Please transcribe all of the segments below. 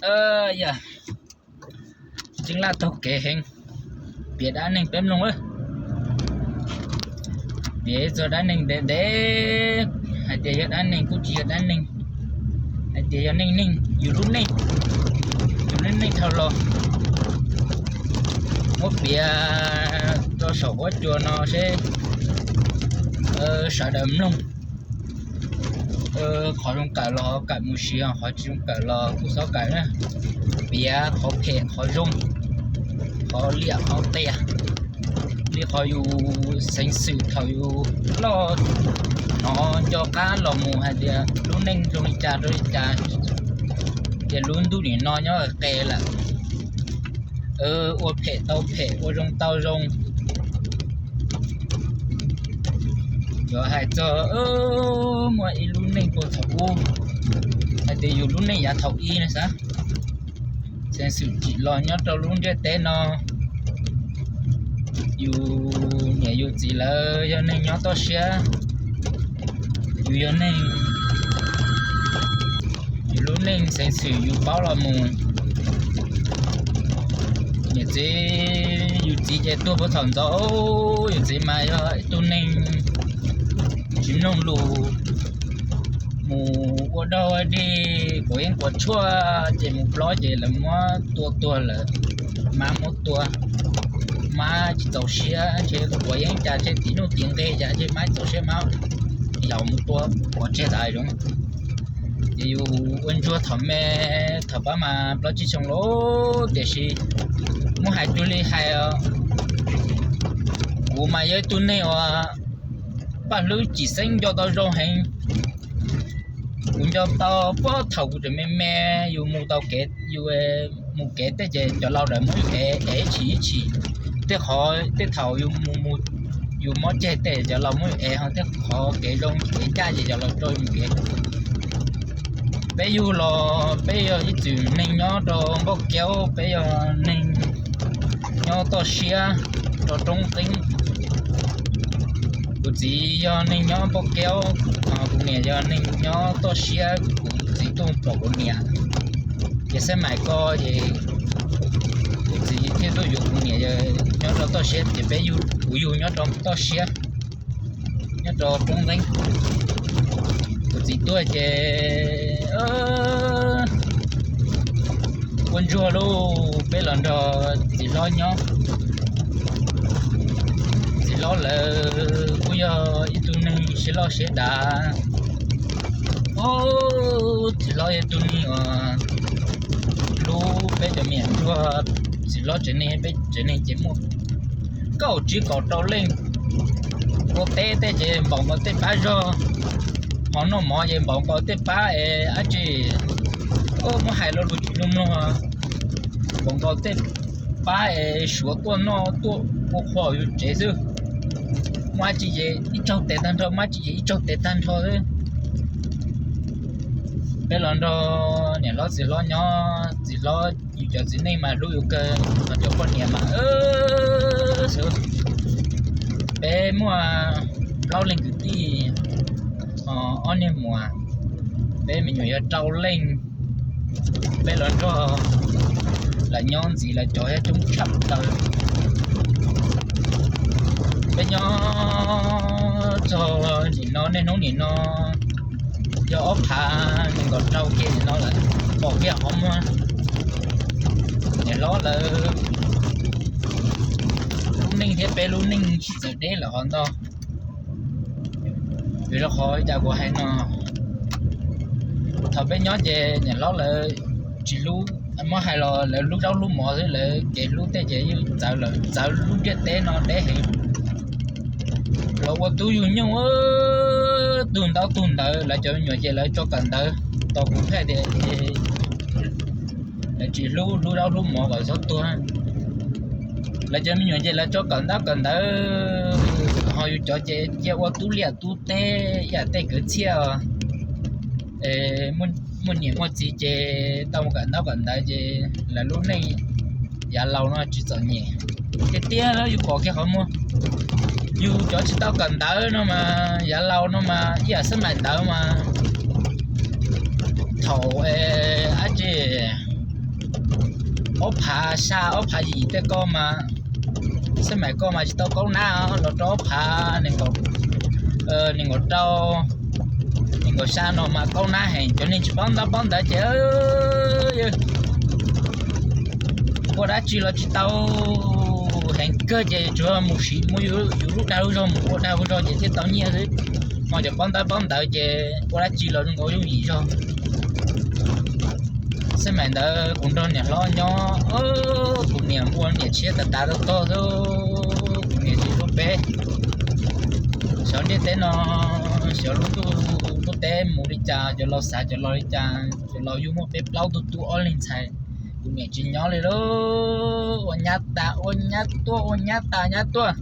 Yog tseeb laj taug kev heev, piav dab neeg peb mloog lawm. Piav txog dab neeg ntev ntev, hais tias yog dab neeg kuj tsis yog dab neeg, hais tias yog neej neeg, yus lub neej, yus lub neej dhau los. Muab piav rau saum huab cua no seb sawv daws mloog. Qhov zoo kawm los kawm mus siv, qhov tsis zoo kawm los kuj txhob kawm na. Piav qhov phem qhov zoo, qhov liam qhov qias, li qhov yus xeev xwm thaum yus loj, hnov nco qab los mus hais tias lub neej zoo li cas rau li cas, ces lub ntuj nim no nyob qe lawm. Ua phem tau phem, ua zoo tau zoo. Yuav hais txog muaj ib lub neej puag thaum ub, hais tias yus lub neej yav thaum ub no xav, xeev xwm tsim los nyob rau lub ntiaj teb no, yus niam yus txiv lawv yog neeg nyob toj siab, yus yog neeg, yus lub neej xeev xwm yus paub los mus. Niam txiv, yus txiv ces tuag puag thaum ntxov, yus txiv mas yog ib tug neeg tsis mloog lus, mus ua dog ua dig quav yeeb quav tshuaj ces mus plob ces lawv muab tua tuag lawm. Mab muab tua, mab tsis txaus siab ces quav yeeb cas ces tim nuj tim nqe cas ces mab txaus siab mab yaus mus tua quav tseg tas zoov. Ces yus ua ntsuag thaum me, thaum pab mas plaub tsib xyoo lawm, tiam sis muab hais cuag li hais os, kuv mas yog ib tug neeg uas paj hlwb cim xeeb nco tau zoo heev. Kuv nco tau puag thaum kuv tseem me me, yus mus tau kev, yus mus kev tej ces cov laus lawv muab yus ev, ev ib tshim ib tshim. Tej qhov tej thaum yus mus, yus mob ceg tej cov laus muab yus ev, ho tej qhov kev zoo kev ncaj ces cov laus tso yus mus kev. Peb yug los peb yog ib txwm neeg nyob rau Npauj Keub, peb yog neeg nyob toj siab rau roob teeb. Kuv txiv yog neeg nyob Npauj Keub, kuv niam yog neeg nyob toj siab. Kuv txiv tuaj pom kuv niam ces xab mais ko ces kuv txiv thiaj tuaj yuav kuv niam nyob rau toj siab ces peb, kuv yug nyob rau toj siab, nyob rau roob teeb. Kuv txiv tuaj ces ua ntsuag lauj, peb los nrog txiv hlob nyob. Txiv hlob lawv kuj yog ib tug neeg siab loj siab dav. Txiv hlob yog ib tug neeg uas hlub peb cov me nyuam ntsuag. Txiv hlob tsev neeg, peb tsev neeg ces muaj kaum tsib kaum rau leej. Ua teb tej ces npaum nkaus tej pab zog, ho noj mov ces npaum nkaus tej pab es dab tsi, muab hais lo lus tsis zoo mloog, npaum nkaus tej pab es suav tuaj noj tuaj ua qhua yus tsev xwb. Muaj dab tsi ces ib tsaug tes tag nrho, muaj dab tsi ces ib tsaug tes tag nrho xwb. Peb los nrog niam hlob txiv hlob nyob, txiv hlob yus cov txiv neej mas hlub yus kawg, ho cov poj niam mas xwb. Peb muaj plaub leeg kwv tij, ob niag muam, peb me nyuam yog rau leej. Peb los nrog lawv nyob ntxiv, lawv cov yog coob tshaj plaws. Peb nyob txog nim no, niaj hnub nim no yog ob phav nees nkaum rau kiag nim no lawm, pom kiag qhov muag niam hlob lawv lub neej thiab peb lub neej tsis txawm deb lawm qhov ntau. Vim rau qhov cas kuv hais no, thaum peb nyob ces niam hlob lawv tsis hlub, muab hais los lawv hlub zaub hlub mov xwb, lawv kev hlub tej ces yeej txawv lawm, txawv lub ntiaj teb no deb heev. Los ua tub yug nyuj, tug ntaub tug ntawv, lawv cov me nyuam ces lawv tso kawm ntawv, tos kuv hais tias lawv tsis hlub, hlub zaub hlub mov kom txhob tuag. Lawv cov me nyuam ces lawv tso kawm ntaub kawm ntawv, ho yus cov ces cia ua tub liaj tub teb ib yam tej kwv txhiaj. Muaj niam muaj txiv ces tau mus kawm ntaub kawm ntawv ces lawv lub neej yav laus no tsis txom nyem. Tiag tiag yus pom kiag qhov muag, yus cov tsis tau kawm ntawv no mas yav laus no mas ib yam xab maim ntawv mas thaum dab tsi ob phav xya ob phav yim tej ko mas, xab mais ko mas tsis tau kaub nab los rau ob phav nees nkaum rau, nees nkaum xya no mas kaub nab heev. Cov neeg tsis paub ntaub paub ntawv ces ua dab tsi los tsis tau, heev kawg ces tsuas mus siv muab yus lub dag lub zog mus ua dag ua zog ces thiaj tau nyiaj xwb. Ho cov paub ntaub paub ntawv ces ua dab tsi los zoo nkauj yooj yim zog. Xab mais ntawd kuv nrog niam hlob nyob, kuv niam ua niam tshiab tas tas tog tog xwb, kuv niam tsis hlub peb. Xyov ntiaj teb no, xyov lub ntuj lub teb mus li cas, cov laus xav cov laus li cas, cov laus yuav muab peb plaub tug tub ob leeg ntxhais, kuv niam tsis nyob li lauj. Ua nyab tas ua nyab tuaj, ua nyab tas nyab tuaj.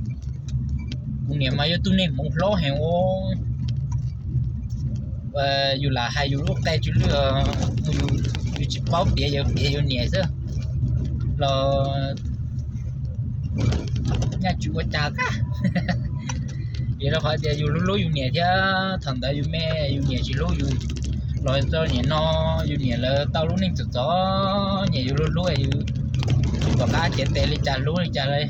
Kuv niam mas yog tug neeg hmoov hlob heev ua, yus lam hais yus lub qe tsw lwj, yus tsis paub piav, yus piav yus niam xwb los nyaj tsis ua cas. Vim rau qhov tias yus hlub hlub yus niam thiab thaum ntawd yus me, yus niam tsis hlub yus. Los txog niam no, yus niam lawv tau lub neej txom txom nyem, yus hlub hlub, yus tsis pom qab cev tes li cas hlub li cas li.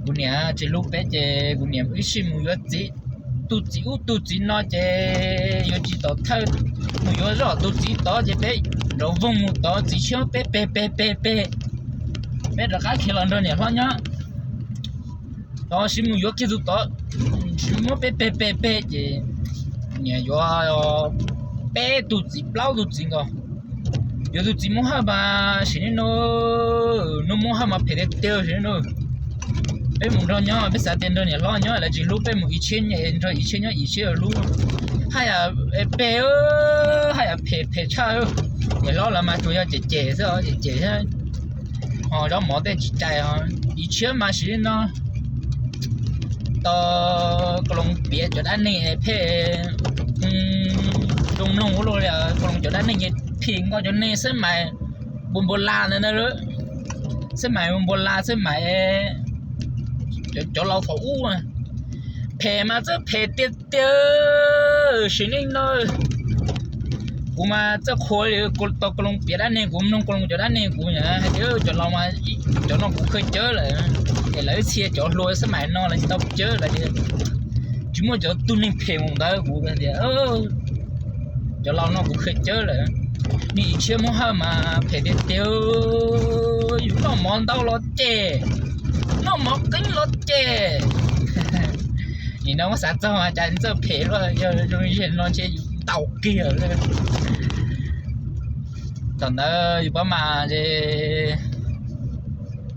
Kuv niam tsis hlub peb ces kuv niam ib sij mus yuav txiv, tus txiv ub tus txiv no ces yuav tsis tom thawj, mus yuav zoj tus txiv tod ces peb nrov voog mus tod, txiv tshiab peb peg peg peg peg, peb rov qab khiav los nrog niam hlob nyob. Tod sib mus yuav kiag tus tod, sib muab peb peg peg peg ces niam yuav peb tus txiv plaub tus txiv nkaus. Yuav tus txiv Moob Hawj mas sim neej no, nws Moob Hawj mas phem tiag tiag sim neej no. Peb mus nrog nyob, peb xav tias nrog niam hlob nyob lawv tsis hlub, peb mus ib tshiab nyob nrog ib tshiab nyob ib tshiab lub, haj yam phem, haj yam phem phem tshaj. Niam hlob lawv mas tsuas yog cem cem xwb, cem cem xwb. Ho zaub mov tej tsis cais. Ib tshiab mas sim neej no tau koj loo piav cov dab neeg phem, zoo mloog ua luaj li, koj loo cov dab neeg ces phim nkaus cov neeg xab mais npua npua las ntawd na, xab mais npua npua las, xab mais cov laus thaum ub. Phem mas txawj phem tiag tiag sim neej no. Kuv mas txawj qhuas li, tau koj loo piav dab neeg, kuv mloog koj loo cov dab neeg kuv hais tias cov laus mas, cov no kuv khaws cawb lawm. Es lawv ib txhia cov hluas xab mais no lawv tsis tau cawb lawm tias tsis muaj cov tug neeg phem mus ntawd, kuv tias cov laus no kuv khaws cawb lawm. Niag Ib Tshiab Moob Hawj mas phem tiag tiag, yus noj mov ntau los cem, noj mov qeeb los cem. Nim no muab xav txog mas cas txawj phem luaj, yog zoo li no ntshe yus ntaus kiag lawm. Thaum ntawd yus pab mas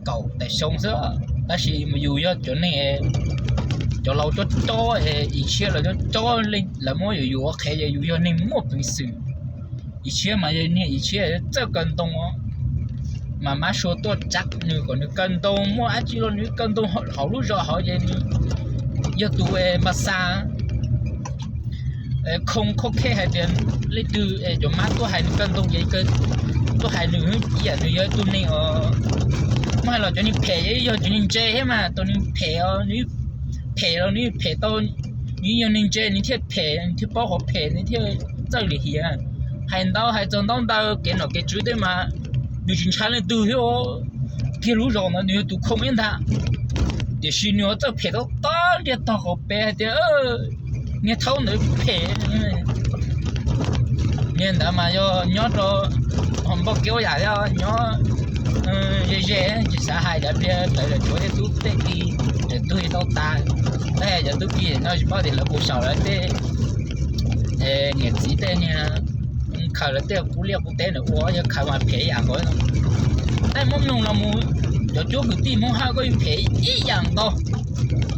kaum tawm xyoo xwb, tab sis yus yog cov neeg, cov laus cob cob, Ib Tshiab los cob cob, lawv muab yus yuav ua qhev ces yus yog neeg muaj peev xwm. Ib Tshiab mas yog niag Ib Tshiab txawj kaw ntoo, mas mab sua tuaj tsa nws kom nws kaw ntoo, muaj dab tsi los nws kaw ntoo hauv lub zos hauv ces nws yog tus npa xa khoo khov khe hais tias leej twg cov mab tuaj hais nws kaw ntoo ces tuaj hais nws, ib yam nws yog ib tug neeg os. Muab hais los cov neeg phem yog cov neeg ntse thiab mas, tus neeg phem os, nws phem los nws phem tau, nws yog neeg ntse nws thiaj phem, nws thiaj paub qhov phem, nws thiaj txawj lim hiam. Hais ntau hais txog ntaub ntawv kev nom kev tswv tej mas nws tsis ntshai leej twg thiab. Kiag lub zos ntawd nws yog tus khoo ib ntag, tiam sis nws ho txawj phem tau tag nrho tog qhov pem hais tias niag thaub ntawd phem. Niag ntawd mas yog nyob rau npoj kev ua yam thiab, nyob ze ze, tsis xav hais cov pliag tawv lawm, tshuav tej tub tej ki, cov tub ki tau tas, tab cov tub ki no tsis paub tias lawv puas saum lawv tej niam txiv tej niag khaws lawv tej qub liaj qub teb ntawd ua, yog khaws mas phem ib yam nkaus. Tab muab mloog los mus, cov cuab kwv tij Hmoob Hawj koj yeej phem ib yam nkaus,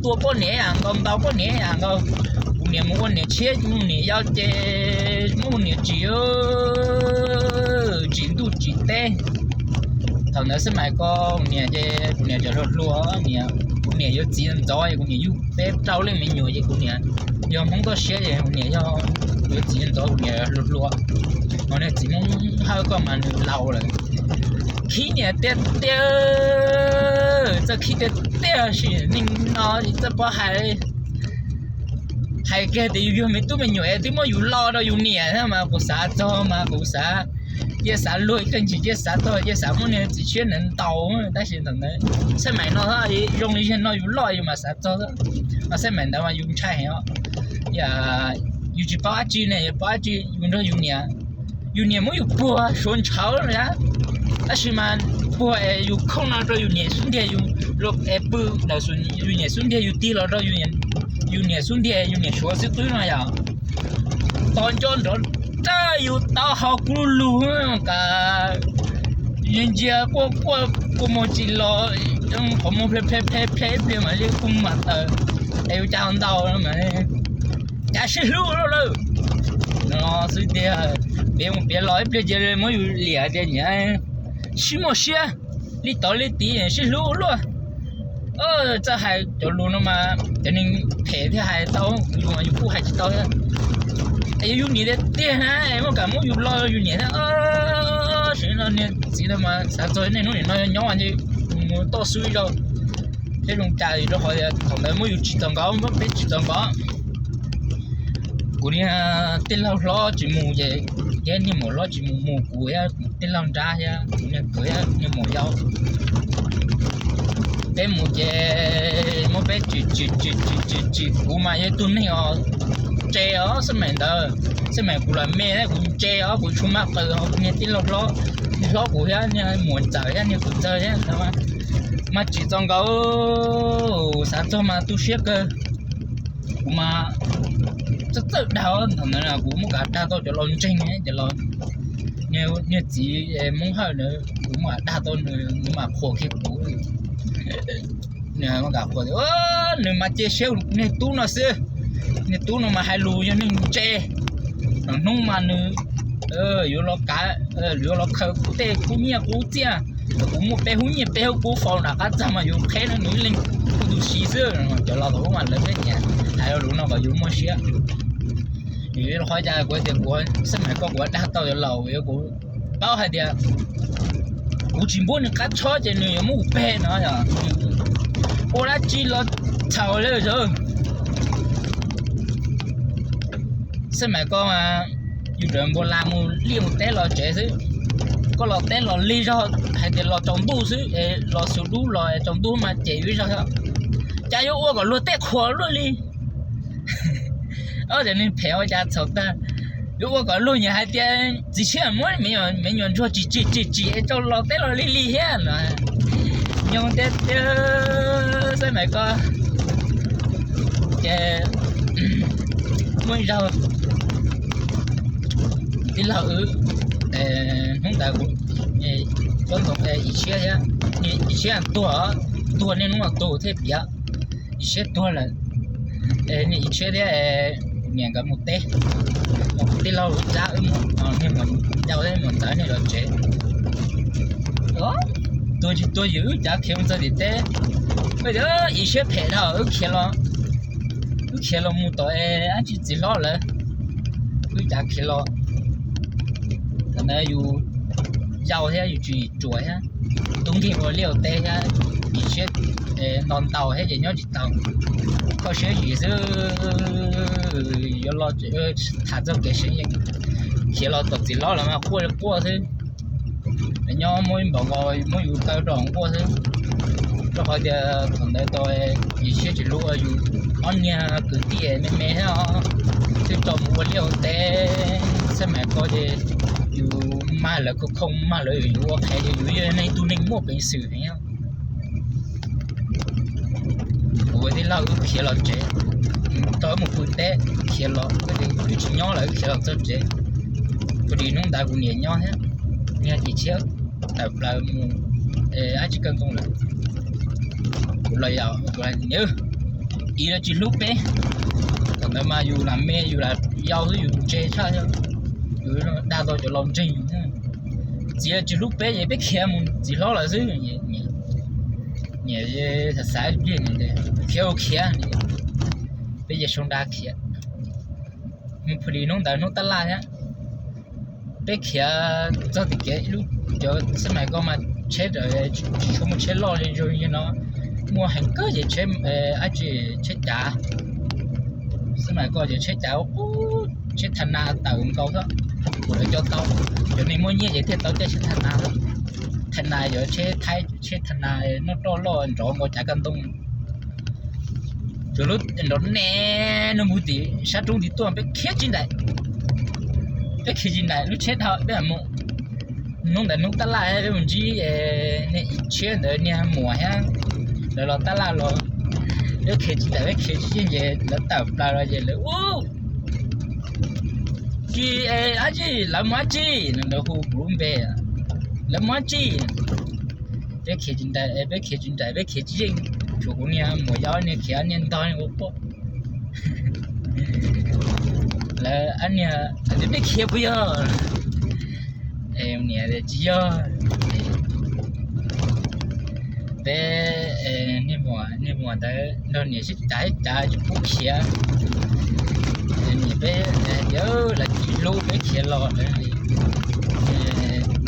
tua poj niam ib yam nkaus, ntaus poj niam ib yam nkaus. Kuv niam mus ua niam tshiab, mus niam yau ces muab kuv niam tsim, tsim ntuj tsim teb. Thaum ntawd xwb mas kuv niam ces kuv niam cov hluas hluas, kuv niam yuav txiv ntxov es kuv niam yug peb plaub leej me nyuam ces kuv niam yog Hmoob toj siab ces kuv niam yog yuav txiv ntxov, kuv niam hluas hluas. Ho niag txiv Hmoob Hawj koj mas nws laus lawm, khib niam tiag tiag, txawj khib tiag tiag. Sim neej no txawj paub hais, hais kiag tias yus yog me tub me nyuam es twb muab yus lo rau yus niam thiab mas kuv xav txog mas kuv xav Cia xav luag ib teg ntsis, cia xav txog, cia xav muab niag txiv tshiab ntawd ntaus. Tab sis thaum ntawd xab maim no zoo li zaum no yus loj yus mam xav txog. Xab maim ntawd mas yus ntshai heev os. Yus tsis paub dab tsi ne, yus paub dab tsi, yus nrog yus niam, yus niam muab yus puag suav ntshauv na. Tab sis mas puag es yus khooj no rau yus niam xub ntiag, yus luag es pw ntawm yus niam xub ntiag, yus tig los rau yus niam xub ntiag, yus niam suav xwb twb no yom. Tos nco nrov raj yus tau hau kub lug, ka ntsia quaj quaj kua muag tsis los, qhov muag ple ple ple ple ib pliag mam li kua muag mam tawm, es yus cas ho ntau mas cas sib hlub lawm no xwb tiag. Piav mus piav los ib pliag cia li muab yus liam tias niam sib muaj siab li tod li tid sib hlub luaj. Txawj hais cov lus no mas cov neeg phem thiaj hais tau, yus mas yus kuj hais tsis tau thiab. Es yus niam tiag tiag na, muaj kam muab yus lo yus niam thiab. Sim no niag txiv no mas xav txog niaj hnub nim no nyob nyob ces mus toj xub ib zaug thiab zoo cas, rau qhov tias thaum ntawd muab yus tsim txom nkaus, muab peb tsim txom nkaus. Kuv niag tij laug hlob tsis mus ces, thiab niag muam hlob tsis mus, mus kuv thiab kuv tij laug nrab thiab kuv niag kwv thiab niag muam yau. Peb mus ces muab peb tsim tsim tsim tsim tsim, kuv mas yog ib tug neeg os ntse os, xab maim ntawd, xab maim kuv lam me thiab kuv ntse os, kuv tshuav maj qaws, ho kuv niag tij laug hlob, hlob kuv thiab niag muam ntxawm thiab niag kwv ntxawg thiab mas tsim txom nkaus, xav txog mas tu siab kawg. Kuv mas txawj txawj dag, thaum ntawd kuv muab kav dag tau cov laus ntseeg, cov laus, niag txiv Hmoob Hawj ntawd kuv muab kav dag tau nws, nws mam qhuas kiag kuv. Nws muab kav qhuas, nws mas cia siab niag tub no xwb. Niag tub no mas hais lus yog neeg ntse, hnub mas nws yuav los kav, yuav los khaws kuv tej kub nyiaj kub txiaj, kuv muaj peb hub nyiaj peb hub kub faus nram qab txag mas yus qheb nws ib leeg kuj tu si xwb. Cov laus thaum ub mas lawv pheej hais lus no kom yus muaj siab. Vim qhov cas kuv tias kuv xab maim ko kuv dag tau cov laus, kuv paub hais tias kuv tsis npuab nws qab tshob ces nws yuav muab kuv peg no. Ua dab tsi los txhaum li. Xab maim ko mas yus rawv npua las mus liaj mus teb los tsev xwb. Koj los teb los lig zog hais tias los tsaus ntuj xwb, los xu dub los tsaus ntuj mas ces yus ib zog. Cas yuav ua kom luag tej qhuas luaj li. Cov neeg phem ua cas txhaum tag. Yuav ua kom luag nyiam hais tias txiv tshiab muab me nyuam ntsuag tsis tsim tsis tsim es tau los teb los lig lig thiab no. Nyob tiag tiag, xab maim ko ces muaj ib zaug tij laug wb, hnub ntawd kuv, Tsob Ntxoov, Yim Tshiab thiab, Yim Tshiab tuag, tuag niaj hnub tuag thiaj piav, Yim Tshiab tuag lawm, niag Yim Tshiab thiab niam nkawd mus teb, tij laug wb cab wb mus, niag muam yau thiab muam ntxawm niag zov tsev. Tuag tsis tuag yus wb cav khiav mus txog tim teb, Yim Tshiab phem dhau, wb khiav los, wb khiav los mus tom dab tsi txiv hlob lawm, wb cav khiav los. Thaum ntawd yus yau thiab yus tsis ruam thiab, tub nkeeg ua liaj ua teb thiab, Yim Tshiab nto ntaus thiab ces nyob tsis tau, kho siab yim xwb, yuav los tham txog kev seev yeej, khiav los tom txiv hlob lawm mas quaj li quaj xwb. Nyob muab ib npaum nkaus muab yus taw rau hauv nkuaj xwb. Rau qhov tias thaum ntawd tau Yim Tshiab tsis hlub yus ob niag kwv tij me me thiab, twb tso mus ua liaj ua teb, xab maim ko ces yus mag lawv khoom khoom, mag lawv yuav ua qhev ces yus yog ib tug neeg muaj peev xwm heev. Kuv thiab tij laug wb khiav los tsev, tau wb mus pw teb khiav los, wb tsis nyob lawm wb khiav los txog tsev. Kuv dim hnub ntawd kuv niam nyob thiab, niag Yim Tshiab tawm plaws mus dab tsi kawg ntoo lawm. Kuv los yam, kuv hais tias niam, txiv los tsis hlub peb. Thaum ntawd mas yus lam me yus lam yau xwb yus ntse tshaj, yus dag tau cov laus ntseeg yus. Txiv los tsis hlub peb ces peb khiav mus txiv hlob lawm xwb. Niam xav xav ib pliag, khiav ua khiav, peb ces sau nra khiav. Mus pw dim hnub ntawd hnub tab laj thiab, peb khiav txog tim kev ib lub, cov xab maim ko mas tsheb tsis tshua muaj tsheb loj li zoo li no, muaj heev kawg ces tsheb, dab tsi, tsheb cav. Xab maim ko ces tsheb cav, tsheb tha na tawm nkaus xwb. Kuv lawv coj tau, cov neeg muaj nyiaj ces thiaj tau caij tsheb thas nas. Thas nas yog tsheb Thaib, tsheb thas nas noj roj loj nrov nkaus cav kab ntoo. Cov lub nrov ne, nws mus tim sab roob tim tuaj peb khiav tsis nraim. Peb khiav tsis nraim lub tsheb dhau peb mus. Hnub ntawd hnub tab laj peb mus ntsib niag Ib Tshiab ntawd niag muam thiab, lawv los tab laj los. Peb khiav tsis nraim, peb khiav tsis yeej ces lawv tawm plaws los ces lawv ua, tsis dab tsi, lawv mus dab tsi no, lawv hu kuv lub npe, lawv mus dab tsi. Peb khiav tsis nraim, peb khiav tsis nraim, peb khiav tsis yeej, tshuav kuv niag muam yau niag khiav niag ntog ua poj. Lawv, niag, peb khiav puas yog? Niam, tsis yog. Peb, niag muam, niag muam ntawd nrog niam sib cav sib cav tsis pub khiav. Niam, peb hais tias lawv tsis hlub peb khiav los lawm.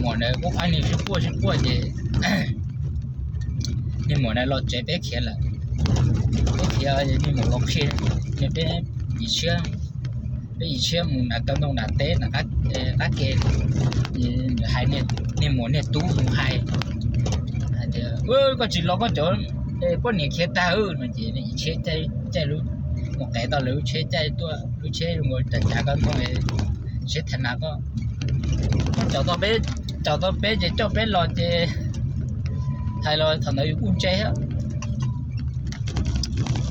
Muam ntawd kuj pab niag sib quaj sib quaj ces niag muam ntawd los tsev peb khiav lawm. Peb khiav, niag muam los qhia, peb Ib Tshiab, peb Ib Tshiab mus nram rau ntoo nram teb nram qab ke, hais niag muam niag tub mus hais tias, koj tsis los koj cov poj niam khiav tag no ces Ib Tshiab caij lub, mus qev tau lawv lub tsheb caij tuaj, lub tsheb zoo nkaus cav cav kab ntoo, tsheb thas nas koj. Caum tau peb, caum tau peb ces coj peb los ces hais los thaum ntawd yus kuj ntse thiab.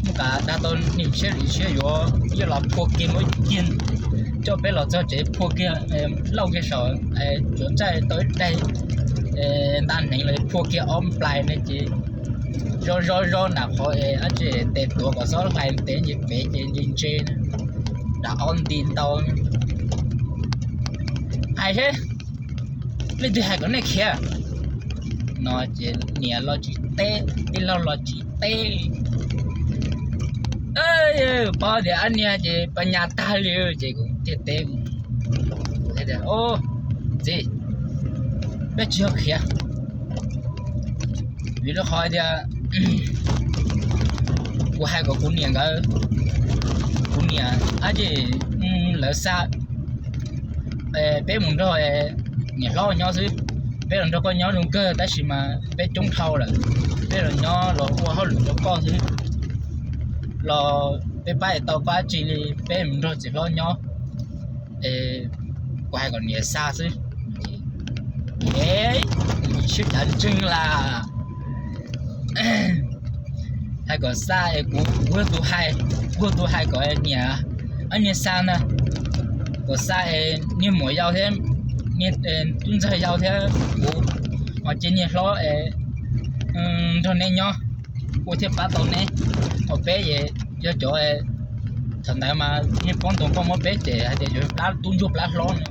Mus kam dag tau niag Ib Tshiab, Ib Tshiab yuav, yuav los phua kiag muab cig, coj peb los txog tsev phua kiag, lauj kiag saum, tsuav txaij tau ib daig nta hneev los phua kiag ob nplais ne ces zoj zoj zoj nram qhov dab tsi tes tuav kom xob hlais tes nce pem ces nce ntse, nram ob nti ntau. Hais seb, leej twg hais kom nej khiav no ces niam los tsis teb, tij laug los tsis teb. Paub tias ab niag ces pas nyas tag li ces kuv thiaj teb, txiv, peb tsis yog khiav, vim rau qhov tias kuv hais kom kuv niam nkawd, kuv niam ab tsi, lawv xa peb mus nrog niam hlob nyob xwb. Peb los nrog koj nyob zoo kawg tab sis mas peb coob dhau lawm, peb los nyob los ua hauj lwm rau koj xwb, los peb pab es tau pab tsi li, peb mus nrog txiv hlob nyob. Kuv hais kom niam xa xwb. Sib cav ntseeg las, hais kom xa es kuv, kuv yog tus hais, kuv yog tus hais kom niam, niag xa ntag, kom xa es niag muam yau thiab, niag tub ntxawg yau thiab kuv, ho cia niag hlob es nrog neb nyob, kuv thiaj pab tau neb. Ho peb es yog cov, thaum ntawd mas niag poj ntxoog koj muab peb ces hais tias yuav plab tub ntsuag plab hlob no,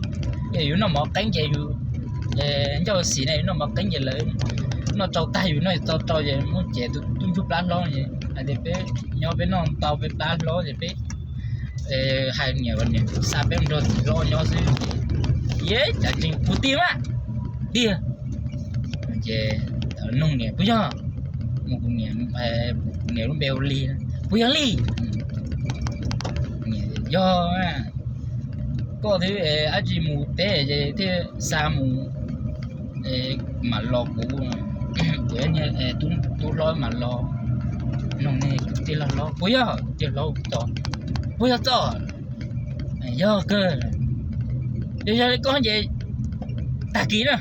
ces yus noj mov qeeb ces yus ncauj xim ne, yus noj mov qeeb ces lawv noj tsau tag yus noj tsis tau rau ces muab ces tus tub ntsuag plab hlob ces hais tias peb nyob peb noj tau peb plab hlob ces peb hais niam los niam xa peb mus nrog txiv hlob nyob xwb. Ces cav ntseeg kuv tiag mas, tiag. Ces thaum noog niam puas yog, kuv niam lub npe hu Lis, puas yog Lis? Yog, koj twb ab tsi mus teb ces thiaj xa mus, mam los kuv, kuv niag tub hlob mam los. Noog ne, tij laug hlob puas yog? Tij laug hlob, puas yog txoj? Yog kawg. Yog, yog li koj ces tag kis na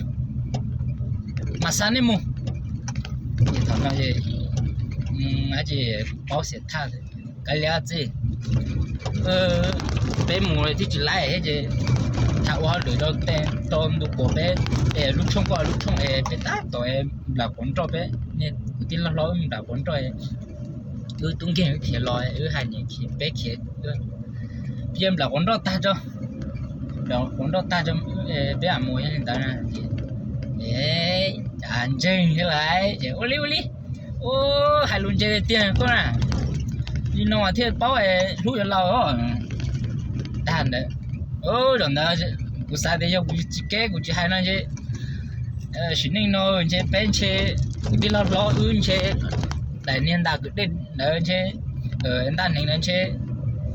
mam xa nej mus. Thaum no ces ab tsi paub xiam thaj, kav liam txij, peb mus thiaj tsis laib thiab ces tham ua hauj lwm rau tej rau ntu puas peb, es lub tshooj koj lub tshooj es peb tab tom nplam quav nroj peb, kwv tij laug hlob wb nplam quav nroj, wb tub nkeeg wb khiav los wb hais niam khiav peb khiav, peb nplam quav nroj tag tso, nplam quav nroj tag tso, peb mam mus yog li ntawd na. Cas ntseeg thiab lawm es ua li ua li, ua hais lus ntse tiag koj na, li no thiaj paub hlub yuav laus. Tag ntawd, zaum ntawd kuv xav tias yog kuv tsis keb kuv tsis hais no ntshe, sim neej no ntshe peb ntshe kwv tij laug hlob wb ntshe daim niag ntaj kwv dej ntawd ntshe, ntaj neev ntawd ntshe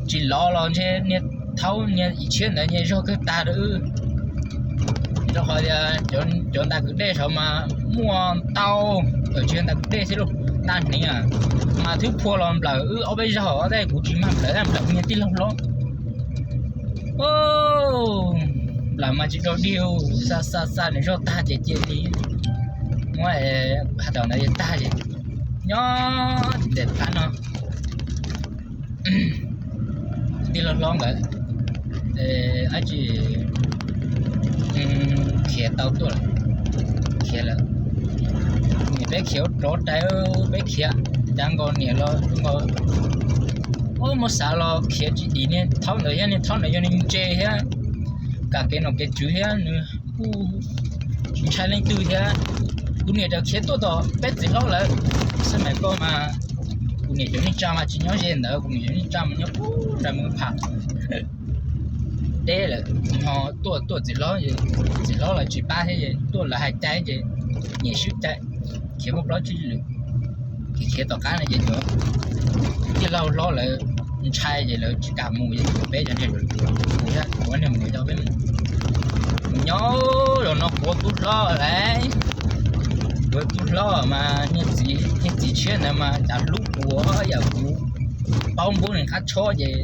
tsis lov los ntshe niag thaub niag Ib Tshiab ntawd ntshe zog kawg tag rau wb. Rau qhov tias cov ntas kwv dej saud mas muaj ntau, tsis yog ntas kwv dej xwb lauj, ntaj hniav mas twb phua los nplawm wb ob peb zaug, tej kuv tsis mag nplawm, nplawm niag tij laug hlob. Nplawm mas tsis rau dig, xa xa xa nws zog tag ces cia li muab hais tau ntawd tag ces nyob tim ntawm qab no tij laug hlob nkawd dab tsi khiav tau tuaj lawm, khiav lawm. Niam peb khiav ua rov rais, peb khiav cav nkaus niam los nkaus, muab xav los khiav tsis dim niag thaub ntawd thiab, niag thaub ntawd yog niag ntse thiab, kam kev nom kev tswv thiab nws kuj tsis ntshai leej twg thiab. Kuv niam txawm khiav tuaj tom peb txiv hlob lawm. Xab mais koj mas kuv niam cov neej tsa mas tsis nyob ze ntawd, kuv niam cov neej tsa mas nyob puag nram Moos Pham deb lawm. Ho tuaj tuaj txiv hlob, txiv hlob lawv tsis pab thiab, tuaj lawv hais cai ces nyiam swb cai, khiav muaj plaub tsib lwm. Khiav khiav tom qab no ces cov tij laug hlob lawv ntshai ces lawv tsis kam mus, ces peb cov niag mus thiab, kuv niag mus rau peb mus. Mus nyob los no kuv ua tub hlob lawm, kuv ua tub hlob mas niag txiv tshiab ntawd mas cas hlub kuv yam kuv paub npub nws qab tshob ces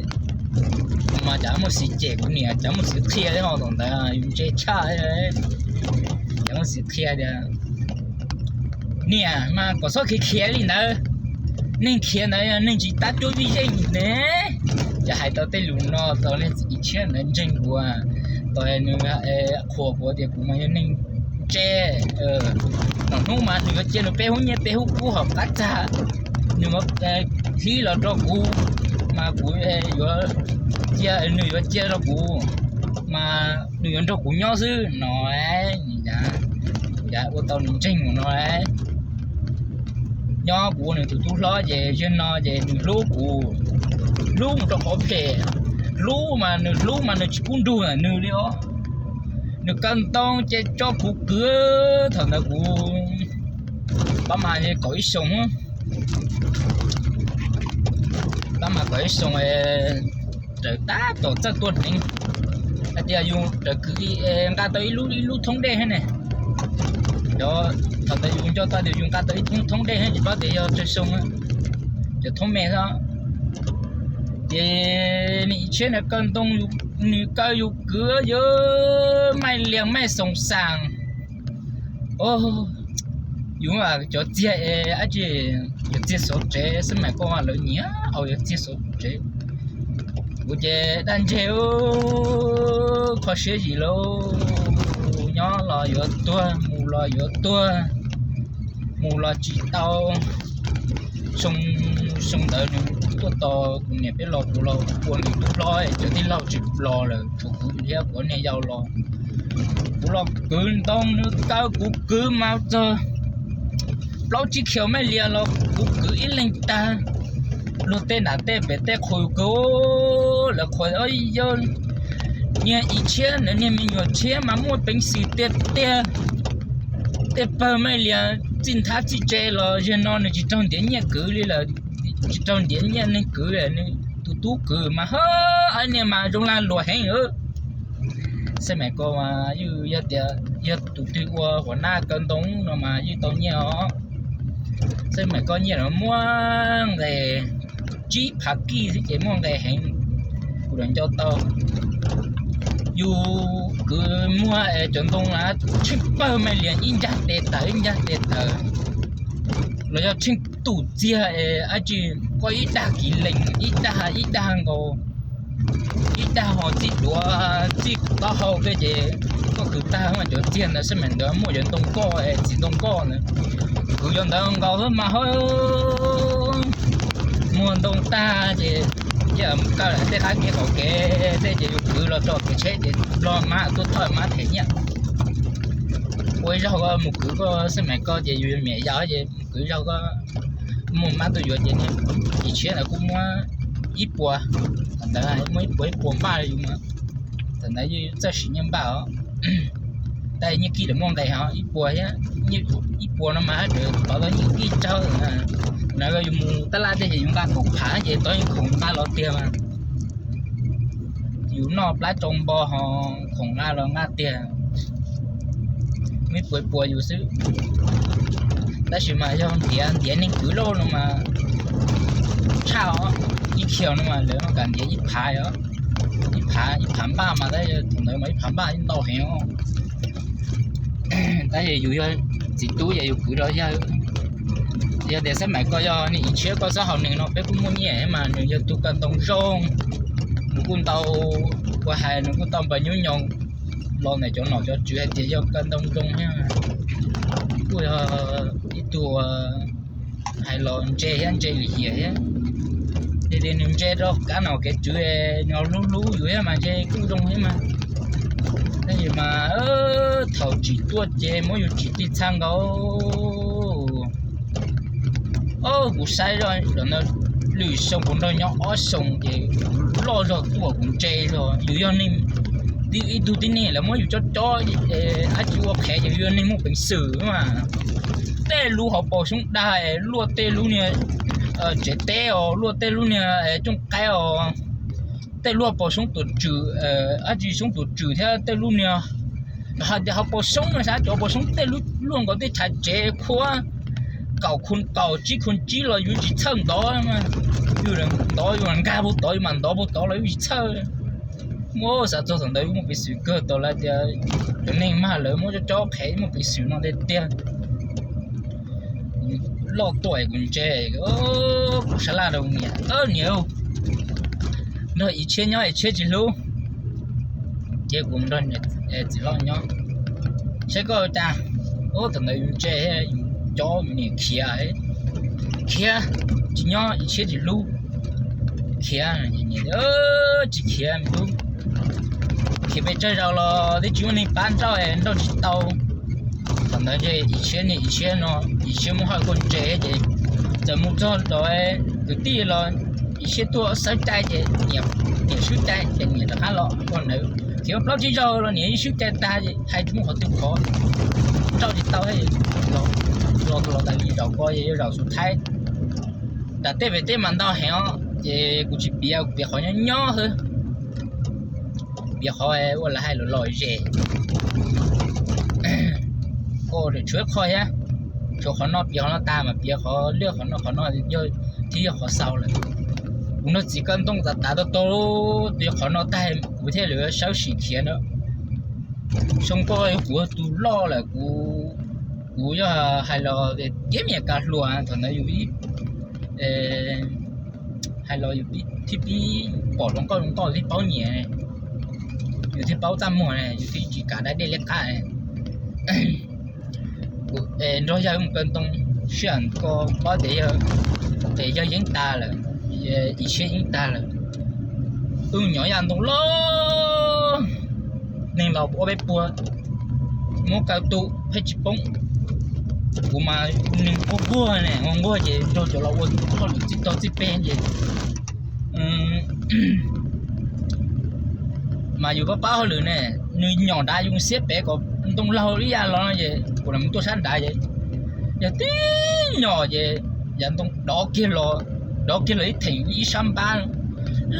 mas cas muaj xiv cem kuv niam, cas muaj xiv qhia thiab ho tom ntawd yus ntse tshaj, cas muaj xiv qhia tias niam mas kom txhob khiav khiav li ntawd, neeg khiav ntawd yog neeg tsis tab cuab vij zeej ne. Ces hais tau tej lus no tau niag txiv tshiab ntawd ntseeg kuv, tau nws qhuas kuv tias kuv mas yog neeg ntse. Nom hnub mas nws yuav cia nws peb hub nyiaj peb hub kub hauv qab txag, nws hlib los rau kuv, mas kuv yuav cia, nws yuav cia rau kuv, mas nws yuav nrog kuv nyob xwb no. Kuv ua tau nws ntseeg mus no. Nyob kuv ua nws tus tub hlob ces yog no ces nws hlub kuv, hlub mus rau qhov phem, hlub mas nws hlub mas nws tsis pub nrug ntawm nws li os. Nws kaw ntoo ces tso kuv kwv, thaum ntawd kuv pab mas kaum ib xyoos, pab mas kaum ib xyoos, raws tab tom txawj tua hneev, hais tias yus raws kwv nqa tau ib lub ib lub thoob dej thiab ne. Cov, thaum ntawd yus nco tau tias yus nqa tau ib thoob thoob dej thiab, tsis paub tias yog tsawg xyoo, cov thoob me xwb. Ces niag tshiab ntawd kaw ntoo, nws kaw yus kwv yus maij lias maij xoom xas. Yus cov txiag dab tsi, cov txiag xov tsev xwb mas koj lawv nyiam au, cov txiag xov tsev. Kuv ces daj ntseg, kho siab zim lauj, nyob los yuav tuag, mus los yuav tuag, mus los tsis tau. Xyoo, xyoo ntawd nws tuaj tos kuv niam peb los, kuv los ua nws tub hlob, cov tij laug tsis los lawm, tshuav kuv thiab kuv niag yau los. Kuv los kwv ntoo, nws kaw kuv kwv mas txog plaub tsib khiaus maij lias los kuv kwv ib leeg tag. Luag tej nram tej pem tej qhuas kwv, lawv qhuas yog niag tshiab ntawd niag me nyuam tshiab mas muaj peev xwm tiag tiag. Tej pawg maij lias txij nthab txij tse los yog no nws tsis raug ntiav nyiaj kwv li lawm, tsis raug ntiav nyiaj neeg kwv, nws tus tub kwv mas hab, niag mas zoo lag luam heev. Xab mais ko mas yog tias yog tus twg ua huam nab kaw ntoo no mas yeej tau nyiaj os. Xab mais ko nyiaj los muaj nqis, tsib phav kij xwb ces muaj nqis heev. Kuv los nco tau, yus kwv muag cov ntoo na, tsheej pawg maij lias ib ncag tes tawm ib ncag tes tawm, los yog tsheej tus txiag dab tsi, koj ib dag kiv lees ib dag ib dag nkaus, ib dag ho txij duav txij taub hau tej ces koj kwv tag mas cov txiag ntawd xab mais ntawd muaj cov ntoo koj, txiv ntoo koj ntawd, kwv cov ntawd nkaus xwb mas hab. Muag ntoo tag ces cia mus kaw tej qab kev qaum kev tej ces yus kwv los tso kev tsheb ces nplog mab tuaj thauj mab them nyiaj. Ua ib zaug koj mus kwv koj xab mais ko ces yus miam yau ces mus kwv zaug koj muaj mab tuaj yuav ces niag tshiab ntawd kuj muab ib puas, thaum ntawd muaj ib puas ib puas npaj yus mas, thaum ntawd yus txawj siv nyiaj npaj os. Tab nyiaj kij lawv muaj nqis ho ib puas thiab, ib puas no mas hab tseem tov tau nyiaj kij tsawg. Na yus mus tab laj tej ces yus nqa khoom phav ces tov khoom nqa los tiag mas, yus noj plab tsau npo ho khoom nqa los nqa tiag. me puas puas yus xwb. Tab sis mas yog ntiav ntiav neeg kwv loj no mas tshaj os, ib khiaus no mas lawv kam ntiav ib phav os, ib phav ib phav npaj mas tab sis thaum ntawd mas ib phav npaj ntau heev os. Tab sis yus yog txiv tub ces yus kwv rau yawg. Yog tias xab maim ko yog niam Ib Tshiab koj xab hauv neeg no peb kuj muaj nyiaj mas nws yog tus kaw ntoo zoo, nws kuj ntau, ua hais nws kuj tau npawg nyuj nyoos los ntawm cov nom cov tswv hais tias yog kaw ntoo zoo thiab, kuj yog ib tug hais los ntse thiab ntse lim hiam thiab. Tias tias nws ntse rau kab nom kev tswv, nws hlub hlub yus thiab mas ntse kuj zoo thiab mas. Tab sis mas thaum tsim tuaj ces muab yus tsim tij txhab nkaus. Kuv saib zoj ntawd lwm xyoo kuv nrog nyob ob xyoo ces kuv loj zog tuaj kuv ntse zog. Yus yog neeg, ib tug tib neeg lawv muab yus cob cob dab tsi ua qhev ces yus yog neeg muaj peev xwm mas. Tej lub hauv paus xyoob dag, luaj tej lub niag tsev teb os, luaj tej lub niag cooj qaib os, tej lub hauv paus xyoob tuam tswm, dab tsi xyoob tuam tswm thiab tej lub niag, hais tias hauv paus xyoob no sab cov paus xyoob tej lub luaj nkaus tej chav tsev khuab kaum khu kaum tsib khu tsib los yus tsis txhawj ntov. Yus ntov yus nkag puag tod yus mam ntov puag tod los yus tsis txhawj. Muab xav txog thaum ntawd yus muaj peev xwm kawg tau lawv tias cov neeg mag lawv muab cob cob qhev muaj peev xwm no tiag tiag. Loj tuaj kuv ntse, kuv sab laj rau niam, niam, nrog Ib Tshiab nyob Ib Tshiab tsis hlub, ces kuv nrog txiv hlob nyob. Saib koj ua cas? Thaum ntawd yus ntse, yus cob yus niam khiav, khiav, tsis nyob Ib Tshiab tsis hlub, khiav, tsis khiav me tub, khiav pes tsawg zaus los twb tsis muaj neeg pab nrauj, nrauj tsis tau. Thaum ntawd ces Ib Tshiab niam Ib Tshiab no, Ib Tshiab muab haj koj ntse ces txawm mus txog rau kwv tij los Ib Tshiab tuaj xawb cai ces niam, niam swb cai ces niam rov qab los ua ntawd. Khiav plaub tsib zaus los niam yeej swb cai tag ces hais tsis muaj qhov twg khov, nrauj tsis tau. Los, los tas li zaum ko ces yog zaum xub thaib, nram tej pem teb mas ntau heev os ces kuv tsis piav, kuv piav qhov nyob nyob xwb, piav qhov ua lawv hais los lom zem. Tshuav ib qho thiab, tshuav qhov no piav qhov no tag mas piav qhov liaj qhov no, qhov no thiaj yog qhov xaus lawm. Kuv nrog txiv kaw ntoo tav tav tau tau, piav qhov no tag kuv thiaj li sawv tsees khiav na. Xyoo ko kuv tus loj lawm, kuv yog hais los tias me nyuam kav hluas thaum ntawd yus hais los yus thiaj pib pom hluas nkauj zoo nkauj thiaj paub nyiam, yus thiaj paub txaj muag, yus thiaj tsis kam dab dej liab qab. Nrog yawg mus kaw ntoo, sij hawm ko paub tias yawg yeeb tag lawm, Ib Tshiab yeeb tag lawm. Wb nyom yaj ntoo loj, neeg los ob peb puag, muab kaw tu pheej tsis poob. Kuv mas neeg quaj nquag ne, quaj nquag ces nrog cov los ua hauj lwm txij tog txij peg ces mas yus pab pab hauj lwm ne, nws nyom nrad yus xiab pem kom ntoo laug ib yam los no ces kuv lam mus tuaj sab nrad ces yog tib nyom ces yav ntoo dov kiag los, dov kiag los ib theem ib sab npab,